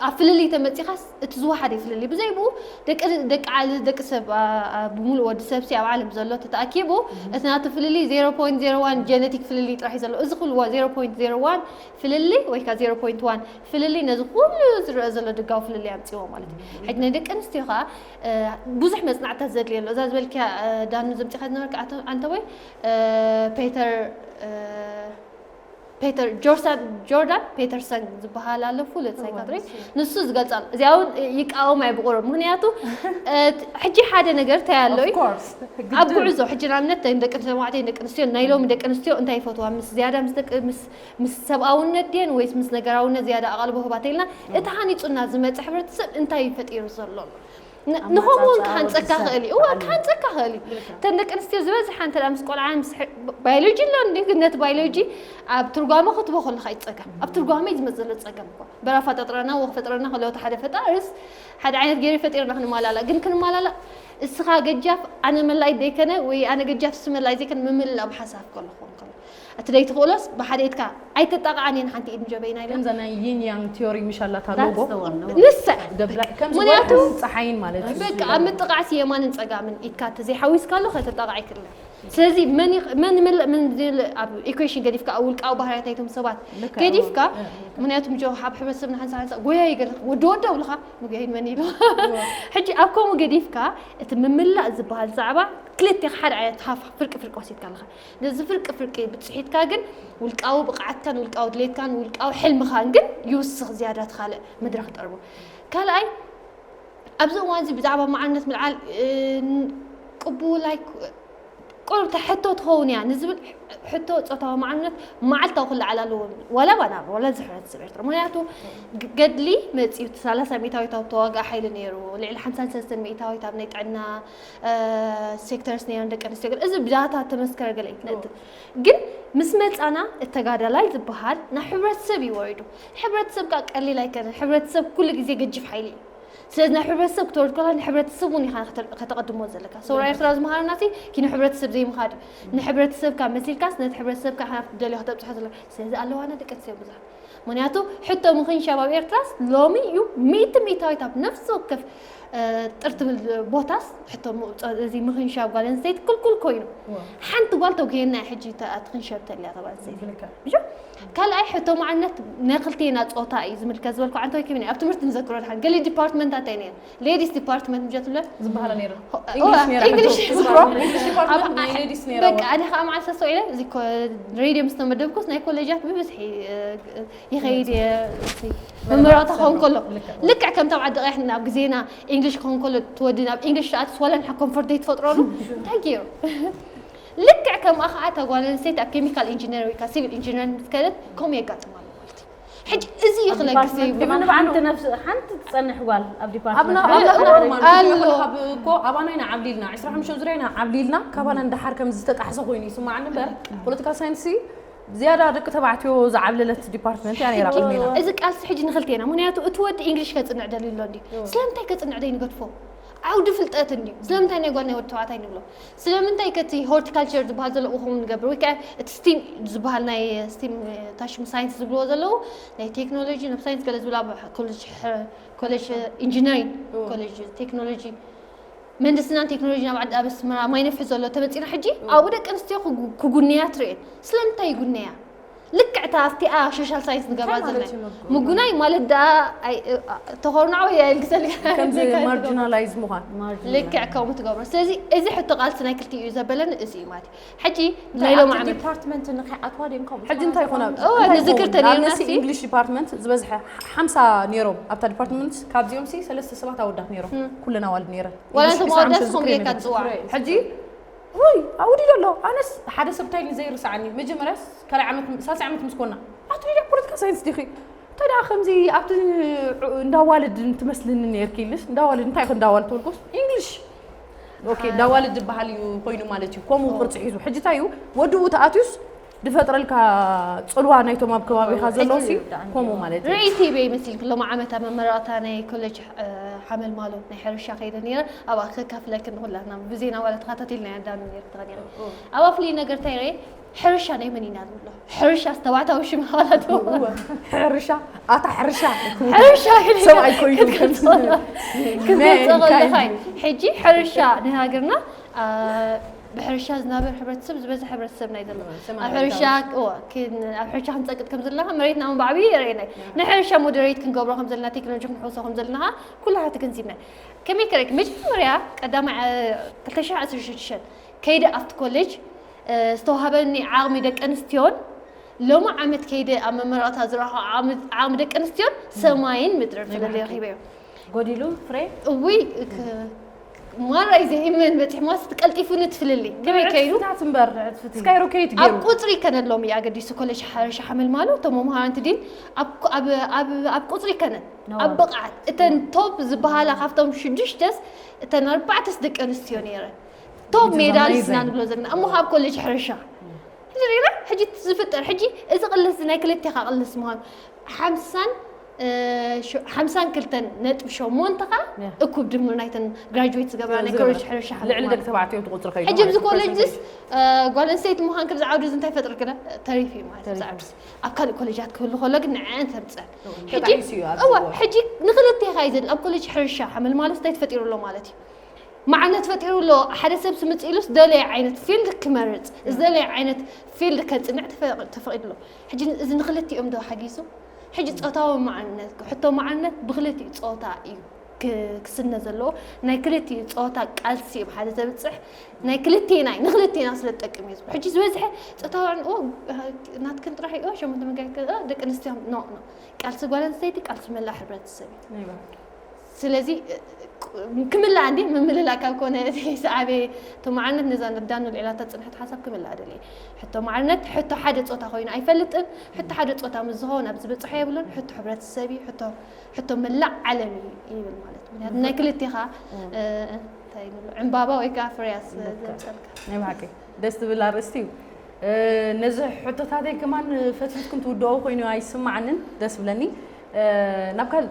ኣብ ፍልልይ ተመፂኻስ እቲ ዝወሓደ እዩ ፍልልይ ብዘይ ብኡ ደቂ ደቂ ዓለ ደቂ ሰብ ኣ- ኣ- ብምሉእ ወዲ ሰብሲ ኣብ ዓለም ዘሎ ተተኣኪቡ እቲ ናቱ ፍልልይ ዜሮ ፖይንት ዜሮ ዋን ጀነቲክ ፍልልይ ጥራሕ እዩ ዘሎ እዚ ኩሉ ዜሮ ፖይንት ዜሮ ዋን ፍልልይ ወይ ከዓ ዜሮ ፖይንት ዋን ፍልልይ ነዚ ኩሉ ዝረአ ዘሎ ድጋዊ ፍልልይ ኣምፅዎ ማለት እዩ ሕጂ ናይ ደቂ ኣንስትዮ ከዓ እ፣ ብዙሕ መፅናዕትታት ዘድልየ ኣሎ እዛ ዝበልክያ እ፣ ዳኑ ዘምፂኻ ዝነበርካ ኣቶ- ኣንተ ወይ እ፣ ፔተር እ፣ ፔተር ጆርሰን ጆርዳን ፔተርሰን ዝበሃል ኣሎ ፍሉጥ ሳይካትሪ ንሱ ዝገልፃ ኣሎ እዚኣ እውን ይቃወም ኣይብቁሮ ምክንያቱ እ፣ ሕጂ ሓደ ነገር እንታይ ኣሎ እዩ Of course። ኣብ ግድን። ጉዕዞ ሕጂ ንኣብነት ደቂ ተባዕትዮ ደቂ ኣንስትዮ ናይ ሎሚ ደቂ ኣንስትዮ እንታይ ይፈትዋ ምስ ዝያዳ ምስ ደቂ ምስ ምስ ሰብኣውነት ድየን ወይስ ምስ ነገራውነት ዝያዳ ኣቓልቦ ህባ ተልና እቲ ሃኒፁና ዝመፀ ሕብረተሰብ እንታይ እዩ ፈጢሩ ዘሎ ን- ንኸምኡ እውን ኣመፃፅኣ ክሃንፀካ ወዲ ሰብ ክእል እዩ እወ ብዓል- ክሃንፀካ ክእል እዩ ልክዕ። እተን ደቂ ኣንስትዮ ዝበዝሓ እንተ ምስ ቆልዓ ምስ ሕ- ባዮሎጂ ኣሎ እንዲ ግን ነቲ ባዮሎጂ ኣብ ትርጓመ ክትቦ ከለካ እዩ ፀገም ኣብ ትርጓመ እዩ ዝመፅ ዘሎ ፀገም እኮ በራ ፈጠጥረና ወ ፈጥረና ከለወቲ ሓደ ፈጣርስ ሓደ ዓይነት ገይረ ፈጢርና ክንማላላ ግን ክንማላላ እስኻ ገጃፍ ኣነ መላኢት ዘይከነ ወይ ኣነ ገጃፍ ስ መላኢት ዘይከነ ምምልላእ ብሓሳብ ከሎ ክኾን ከሎ እቲ ደይትኽእሎስ ብሓደ ኢድካ ኣይተጣቕዓን እየን ሓንቲ ኢድ ንጀበይና ኢለን ከምዛ ናይ ዪን ያንግ ቲዮሪ ምሽ ኣላታ That's ሎጎ the one ነው። ንሳ ደብላ- ከምዚ ምክንያቱ ወርሕን ፀሓይን ማለት እዩ። በቃ ኣብ ምጥቃዕሲ የማንን ፀጋምን ኢድካ ተዘይሓዊስካሉ ከተጣቕዓ ኣይክእልን ስለዚ መን ይኽ- መን ይመልእ መን ዝል- ኣብ ኢኩዌሽን ገዲፍካ ኣብ ውልቃዊ ባህርያት ናይቶም ሰባት ልክዕ፣ ገዲፍካ እወ። ምክንያቱ ምጆ ኣብ ሕብረተሰብ ንሓንሳ ሓንሳ ጎያ ይገርኽ ወዲ ወዲ ኣብልኻ ንጎያ ይመን ኢሉ ሕጂ ኣብ ከምኡ ገዲፍካ እቲ ምምላእ ዝበሃል ዛዕባ ክልቴኻ ሓደ ዓይነት ሃፍ ፍርቂ ፍርቂ ወሲድካ ኣለኻ ነዚ ፍርቂ ፍርቂ ብፅሒትካ ግን ውልቃዊ ብቕዓትካን ውልቃዊ ድሌትካን ውልቃዊ ሕልምኻን ግን ይውስኽ ዝያዳ እቲ ካልእ መድረኽ ጠርቦ ካልኣይ ኣብዚ እዋን እዚ ብዛዕባ ማዕርነት ምልዓል እ፣ ቅቡል ኣይ ቁሩብ ሕቶ ትኸውን እያ ንዝብል ሕቶ ፆታዊ ማዕርነት መዓልታዊ ክለዓል ኣለዎ ዋላ ባናብ ዋላ ዝሕረት ሰብ ኤርትራ ምክንያቱ ግ- ገድሊ መፅኡ እቲ ሰላሳ ሚእታዊት ኣብ ተዋጋእ ሓይሊ ነይሩ ልዕሊ ሓምሳን ሰለስተን ሚእታዊት ኣብ ናይ ጥዕና እ፣ ሴክተርስ ነይረን ደቂ ኣንስትዮ ገለ እዚ ብዳታ ተመስከረ ገለ ኣይትነጥብ ግን ምስ መፃና እተጋዳላይ ዝበሃል ናብ ሕብረተሰብ እዩ ወሪዱ ሕብረተሰብ ከዓ ቀሊል ኣይከነን ሕብረተሰብ ኩሉ ግዜ ገጅፍ ሓይሊ እዩ ስለዚ ናይ ሕብረተሰብ ክትወርድ ከላ ንሕብረተሰብ እውን ኢኻ ከተል- ከተቐድሞ ዘለካ ሰውራ ኤርትራ ዝመሃረና ሲ ኪነ ሕብረተሰብ ዘይምኻድ እዩ ንሕብረተሰብካ መሲልካስ ነቲ ሕብረተሰብካ ካብ ደልዮ ከተብፅሖ ዘለካ ስለዚ ኣለዋና ደቂ ኣንስትዮ ብዙሓት ምክንያቱ ሕቶ ምኽንሻብ ኣብ ኤርትራስ ሎሚ እዩ ሚእቲ ሚእታዊት ኣብ ነፍሲ ወከፍ እ፣ ጥር ትብል ቦታስ ሕቶ ም- ጸ- እዚ ምኽንሻብ ጓል ኣንስተይቲ ክልኩል ኮይኑ ሓንቲ ጓል ተጉየና ሕጂ ተ- ትኽንሸብ ተልያ ተባል ኣንስተይቲ ብልክዕ። ብሾ ካልኣይ ሕቶ መዓነት ናይ ክልቴና ጾታ እዩ ዝምልከት ዝበልኩ ዓንተ ወይ ከመይ ኣብ ትምህርቲ ንዘክሮ ድሓን ገሊ ዲፓርትመንታት እንታይ ነይሩ? ሌዲስ ዲፓርትመንት ምጀት ብለን ዝበሃላ ነይሩ። English ነይራ English ሕቶ። ዝበሃላ English ዲፓርትመንት ናይ ሌዲስ ነይራ። በቃ ኣነ ከዓ መዓልቲ ሰው ኢለ እዚ ሬድዮ ምስ ተመደብኩስ ናይ ኮሌጃት ብብዝሒ ይኸይድ እየ። መመራታ ኸውን ከሎ ልክዕ ከምታ ዓዲ ቀያሕ ኣብ ግዜና ኢንግሊሽ ክኸውን ከሎ ትወዲ ናብ ኢንግሊሽ ኣትስ ዋላ ንሓ ኮንፈርት ዘይትፈጥረሉ እንታይ ገይሩ? ልክዕ ከምኣ ከዓ እታ ጓል ኣንስተይቲ ኣብ ኬሚካል ኢንጂነር ወይ ከዓ ሲቪል ኢንጂነር ምስ ከደት ከምኡ የጋጥም ኣሎ ማለት እዩ። ሕጂ እዚ እዩ ክለግስ እዩ። ኢቨን ሓንቲ ነፍሲ ሓንቲ ትጸንሕ ጓል ኣብ ኣብ ዲፓርትመንት ና- ኣብ ሓንቲ ናትና ትጸንሕ ማለት ኣሎ። እዩ። ኣብ እኮ ኣባና ኢና ዓብሊልና ዕስራ ሓሙሽተ ዙርያ ኢና ዓብሊልና ካባና እንዳሓር ከም ዝተጣሕሰ ኮይኑ ይስማዓኒ እምበር ፖለቲካል ሳይንስ ዝያዳ ደቂ ተባዕትዮ ዝዓብለለት ዲፓርትመንት እያ ነይራ ቅድሚና። እዚ ቃልሲ ሕጂ ንክልቴና ምክንያቱ እቲ ወዲ ኢንግሊሽ ከፅንዕ ደልዩ ኣሎ እንዲ ስለምንታይ ከፅንዕ ደይ ንገድፎ ዓውዲ ፍልጠት እንዲ ስለምንታይ ናይ ጓል ናይ ወዲ ተባዕታይ ንብሎ ስለምንታይ ከቲ ሆርቲካልቸር ዝበሃል ዘሎ እኹም ንገብር ወይ ከዓ እቲ ስቲም ዝበሃል ናይ ስቲም ታሽም ሳይንስ ዝብልዎ ዘለዉ ናይ ቴክኖሎጂ ናብ ሳይንስ ገለ ዝብላ ኮሌጅ ኮሌጅ ኢንጂነሪንግ ኮሌጅ ቴክኖሎጂ ምህንድስናን ቴክኖሎጂ ናብ ዓዲ ኣብ ኣስመራ ማይ ነፍሒ ዘሎ ተመፂና ሕጂ ኣብኡ ደቂ ኣንስትዮ ክጉ- ክጉንያ ትርእየን ስለምንታይ ይጉነያ ልክዕታ ኣብቲኣ ሶሻል ሳይንስ ንገብራ ዘለና ምጉናይ ማለት ደኣ ኣይ- እ- እ- ተኾርናዕ ወይ ኣይልግሰል ከምዚ ማርጂናላይዝ ምዃን ልክዕ ከምኡ ትገብሮ ስለዚ እዚ ሕቶ ቃልሲ ናይ ክልቲ እዩ ዘበለኒ እዚ እዩ ማለት እዩ ሕጂ ናይ ሎም ዓመት ዲፓርትመንት ንኸይኣትዋ ድዮም ካብኡ ሕጂ እንታይ ይኾና እወ፣ ንዝክር ተነይርና ንኣብነት ሲ- ኢንግሊሽ ዲፓርትመንት ዝበዝሐ ሓምሳ ነይሮም ኣብታ ዲፓርትመንት ካብዚኦም ሲ ሰለስተ ሰባት ኣወዳት ነይሮም ኩለን ኣዋልድ ነይረን ዋላ እቶም ኢንግሊሽ ኣወዳት ዓምሰ ኹም ዝክሪ ጌርካ ነይረን። ትፅዋዕ ሕጂ ውይ ኣውዲዶ ኣሎ ኣነስ ሓደ ሰብ እንታይ ዘይርስዓኒ መጀመርያስ ካልኣይ ዓመት ሳልሳይ ዓመት ምስ ኮና ኣቶ ሊድያ ፖለቲካ ሳይንስ ዲኺ እንታይ ደኣ ከምዚ ኣብቲ እንዳዋልድ ትመስልኒ ነርኪ ኢልስ እንዳዋልድ እንታይ ኢኹ እንዳዋልድ ትብልኩስ ኢንግሊሽ ኦኬ እንዳዋልድ ዝበሃል እዩ ኮይኑ ማለት እዩ ከምኡ ቅርፂ ሒዙ ሕጂ እንታይ እዩ ወድኡ ተኣትዩስ ዝፈጥረልካ ፅልዋ ናይቶም ኣብ ከባቢኻ ዘለዉ ሲ ከምኡ ማለት እዩ ርእይቲ በይ መሲልክ ሎም ዓመት ኣብ መመረቕታ ናይ ኮሌጅ እ፣ ሓመል ማሎ ናይ ሕርሻ ከይደ ነይረ ኣብኣ ከካፍለክ ንኩላትና ብዜና ዋላ ተኸታቲልና ኢና ዳኑ ነይሩ ተኸዲና ኣብኣ ፍልይ ነገር እንታይ ርእ ሕርሻ ናይ መን ኢና ዝብሎ ሕርሻ ዝተባዕታዊ ሽም ሓባላት ሕርሻ ኣታ ሕርሻ ሕርሻ ሰብኣይ ኮይኑ ክትገልፆ ከለኻ እዩ። ሕጂ ሕርሻ ናይ ሃገርና አ፣ ብሕርሻ ዝናበር ሕብረተሰብ ዝበዝሐ ሕብረተሰብ ናይ ዘሎ ኣብ ሕርሻ እዋ፣ ክን- ኣብ ሕርሻ ክንፀቅጥ ከም ዘለና መሬትና እውን ብዓብዩ የርእየና እዩ። ንሕርሻ ሞደሬት ክንገብሮ ከም ዘለና ቴክኖሎጂ ክንሕውሶ ከም ዘለና ኩላትና ተገንዚብና ከመይ ከረክ መጀመርያ ቀዳማይ አ፣ ክልተ ሽሕ ዓሰርተ ሽዱሽተ ከይደ ኣብቲ ኮሌጅ ዝተዋሃበኒ ዓቕሚ ደቂ ኣንስትዮን ሎሚ ዓመት ከይደ ኣብ መመረቕታ ዝረኸ ዓቕሚ ደቂ ኣንስትዮን ሰማይን ምድርን ፍልልይ ረኺበ እዮም ጎዲሉ ፍሬ እውይ ማራይ ዘይእመን በፂሕ ማስ ትቀልጢፉኒ ትፍልልይ ከመይ ከይዱ ዕፅፍታት እምበር ስካይሮኬት ኣብ ገይሩ ቁፅሪ ከነሎም እዩ ኣገዲሱ ኮሌጅ ሓረሻ ሓመል ማሉ እቶም መምሃራን ትዲን ኣብ ቁፅሪ ከነን ኣብ ብቕዓት እተን ቶፕ ዝበሃላ ካብቶም ሽዱሽተስ እተን ኣርባዕተስ ደቂ ኣንስትዮ ነይረን ቶም ሜዳሊስት ኢና ንብሎ ዘለና እሞ ካብ ኮሌጅ ሕርሻ ሕጂ ሪና ሕጂ ዝፍጠር ሕጂ እዚ ቅልስ ናይ ክልቴኻ ቅልስ ምዃኑ ሓምሳን ሓምሳን ክልተን ነጥቢ ሸሞንተኻ እኩብ ድምር ናይተን ግራጁዌት ዝገብራ ናይ ኮሌጅ ሕርሻ ልዕሊ ደቂ ተባዕትዮ ትቁፅር ከይዱ ሕጂ ኣብዚ ኮሌጅ ስ ጓል ኣንስተይቲ ምዃን ክብዚ ዓውዲ እዚ እንታይ ፈጥር ግና ተሪፍ እዩ ማለት ኣብዚ ዓውዲ ኣብ ካልእ ኮሌጃት ክህሉ ከሎ ግን ንዐን ተምፀን ሕጂ እዋ ሕጂ ንክልቴኻ እዩ ዘድል ኣብ ኮሌጅ ሕርሻ ሓመል ማለት እንታይ ተፈጢሩ ኣሎ ማለት እዩ ማዕነት ፈጢሩ ኣሎ ሓደ ሰብ ስምፅእ ኢሉስ ደለየ ዓይነት ፊልድ ክመርፅ ዝደለየ ዓይነት ፊልድ ከፅንዕ ተፈቂዱ ኣሎ ሕጂ እዚ ንክልቲኦም ዶ ሓጊዙ ሕጂ ፆታዊ ማዕነት ሕቶ ማዕነት ብክልቲኡ ፆታ እዩ ክስነ ዘለዎ ናይ ክልቲኡ ፆታ ቃልሲ እዩ ሓደ ዘብፅሕ ናይ ክልቴና እዩ ንክልቴና ስለ ዝጠቅም እዩ ሕጂ ዝበዝሐ ፆታዊ ናትክን ጥራሕ እዩ ሸሞንተ መጋየት ደቂ ኣንስትዮ ኖ ኖ ቃልሲ ጓል ኣንስተይቲ ቃልሲ መላእ ሕብረተሰብ እዩ ስለዚ ክምላእ እንዲ ምምልላእ ካብ ኮነ እቲ ዝዓበየ ተማዓርነት ነዛ ንዳኑ ልዕላታ ፅንሕት ሓሳብ ክምላእ ደልየ ሕቶ ማዓርነት ሕቶ ሓደ ፆታ ኮይኑ ኣይፈልጥን ሕቶ ሓደ ፆታ ምስ ዝኸውን ኣብ ዝበፅሖ የብሉን ሕቶ ሕብረተሰብ እዩ ሕቶ ሕቶ መላእ ዓለም እዩ ይብል ማለት ምክንያቱ ናይ ክልቴኻ እንታይ ንብሎ ዕምባባ ወይ ከዓ ፍርያስ ዘምፀልካ ናይ ብሓቂ ደስ ትብል ኣርእስቲ እዩ ነዚ ሕቶታተይ ከማን ፈትፍትኩም ትውድኦ ኮይኑ ኣይስማዓንን ደስ ብለኒ ናብ ካል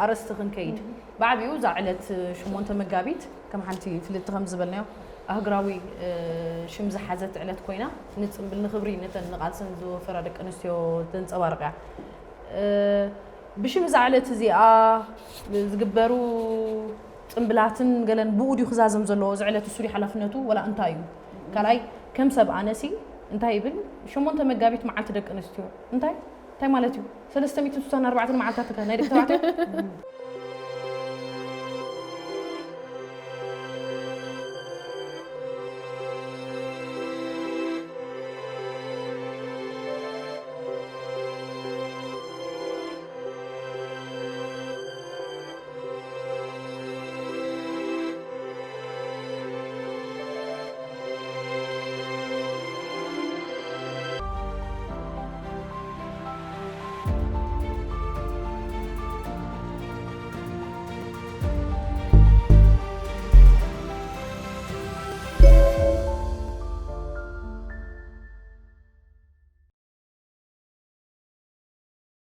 ኣርእስቲ ክንከይድ ብዓብኡ እዛ ዕለት ሽሞንተ መጋቢት ከም ሓንቲ ፍልጥቲ ከም ዝበልናዮ ኣህግራዊ ሽም ዝሓዘት ዕለት ኮይና ንፅምብል ንክብሪ ነተን ንቃልሰን ዝወፈራ ደቂ ኣንስትዮ ተንፀባርቅ እያ ብሽም እዛ ዕለት እዚኣ ዝግበሩ ፅምብላትን ገለን ብኡ ድዩ ክዛዘም ዘለዎ እዚ ዕለት እሱ ድዩ ሓላፍነቱ ወላ እንታይ እዩ ካልኣይ ከም ሰብ ኣነሲ እንታይ ይብል? ሸሞንተ መጋቢት መዓልቲ ደቂ ኣንስትዮ። እንታይ እንታይ ማለት እዩ? ሰለስተ ሚእትን ስሳን ኣርባዕተን መዓልታት ከ ናይ ደቂ ተባዕትዮ?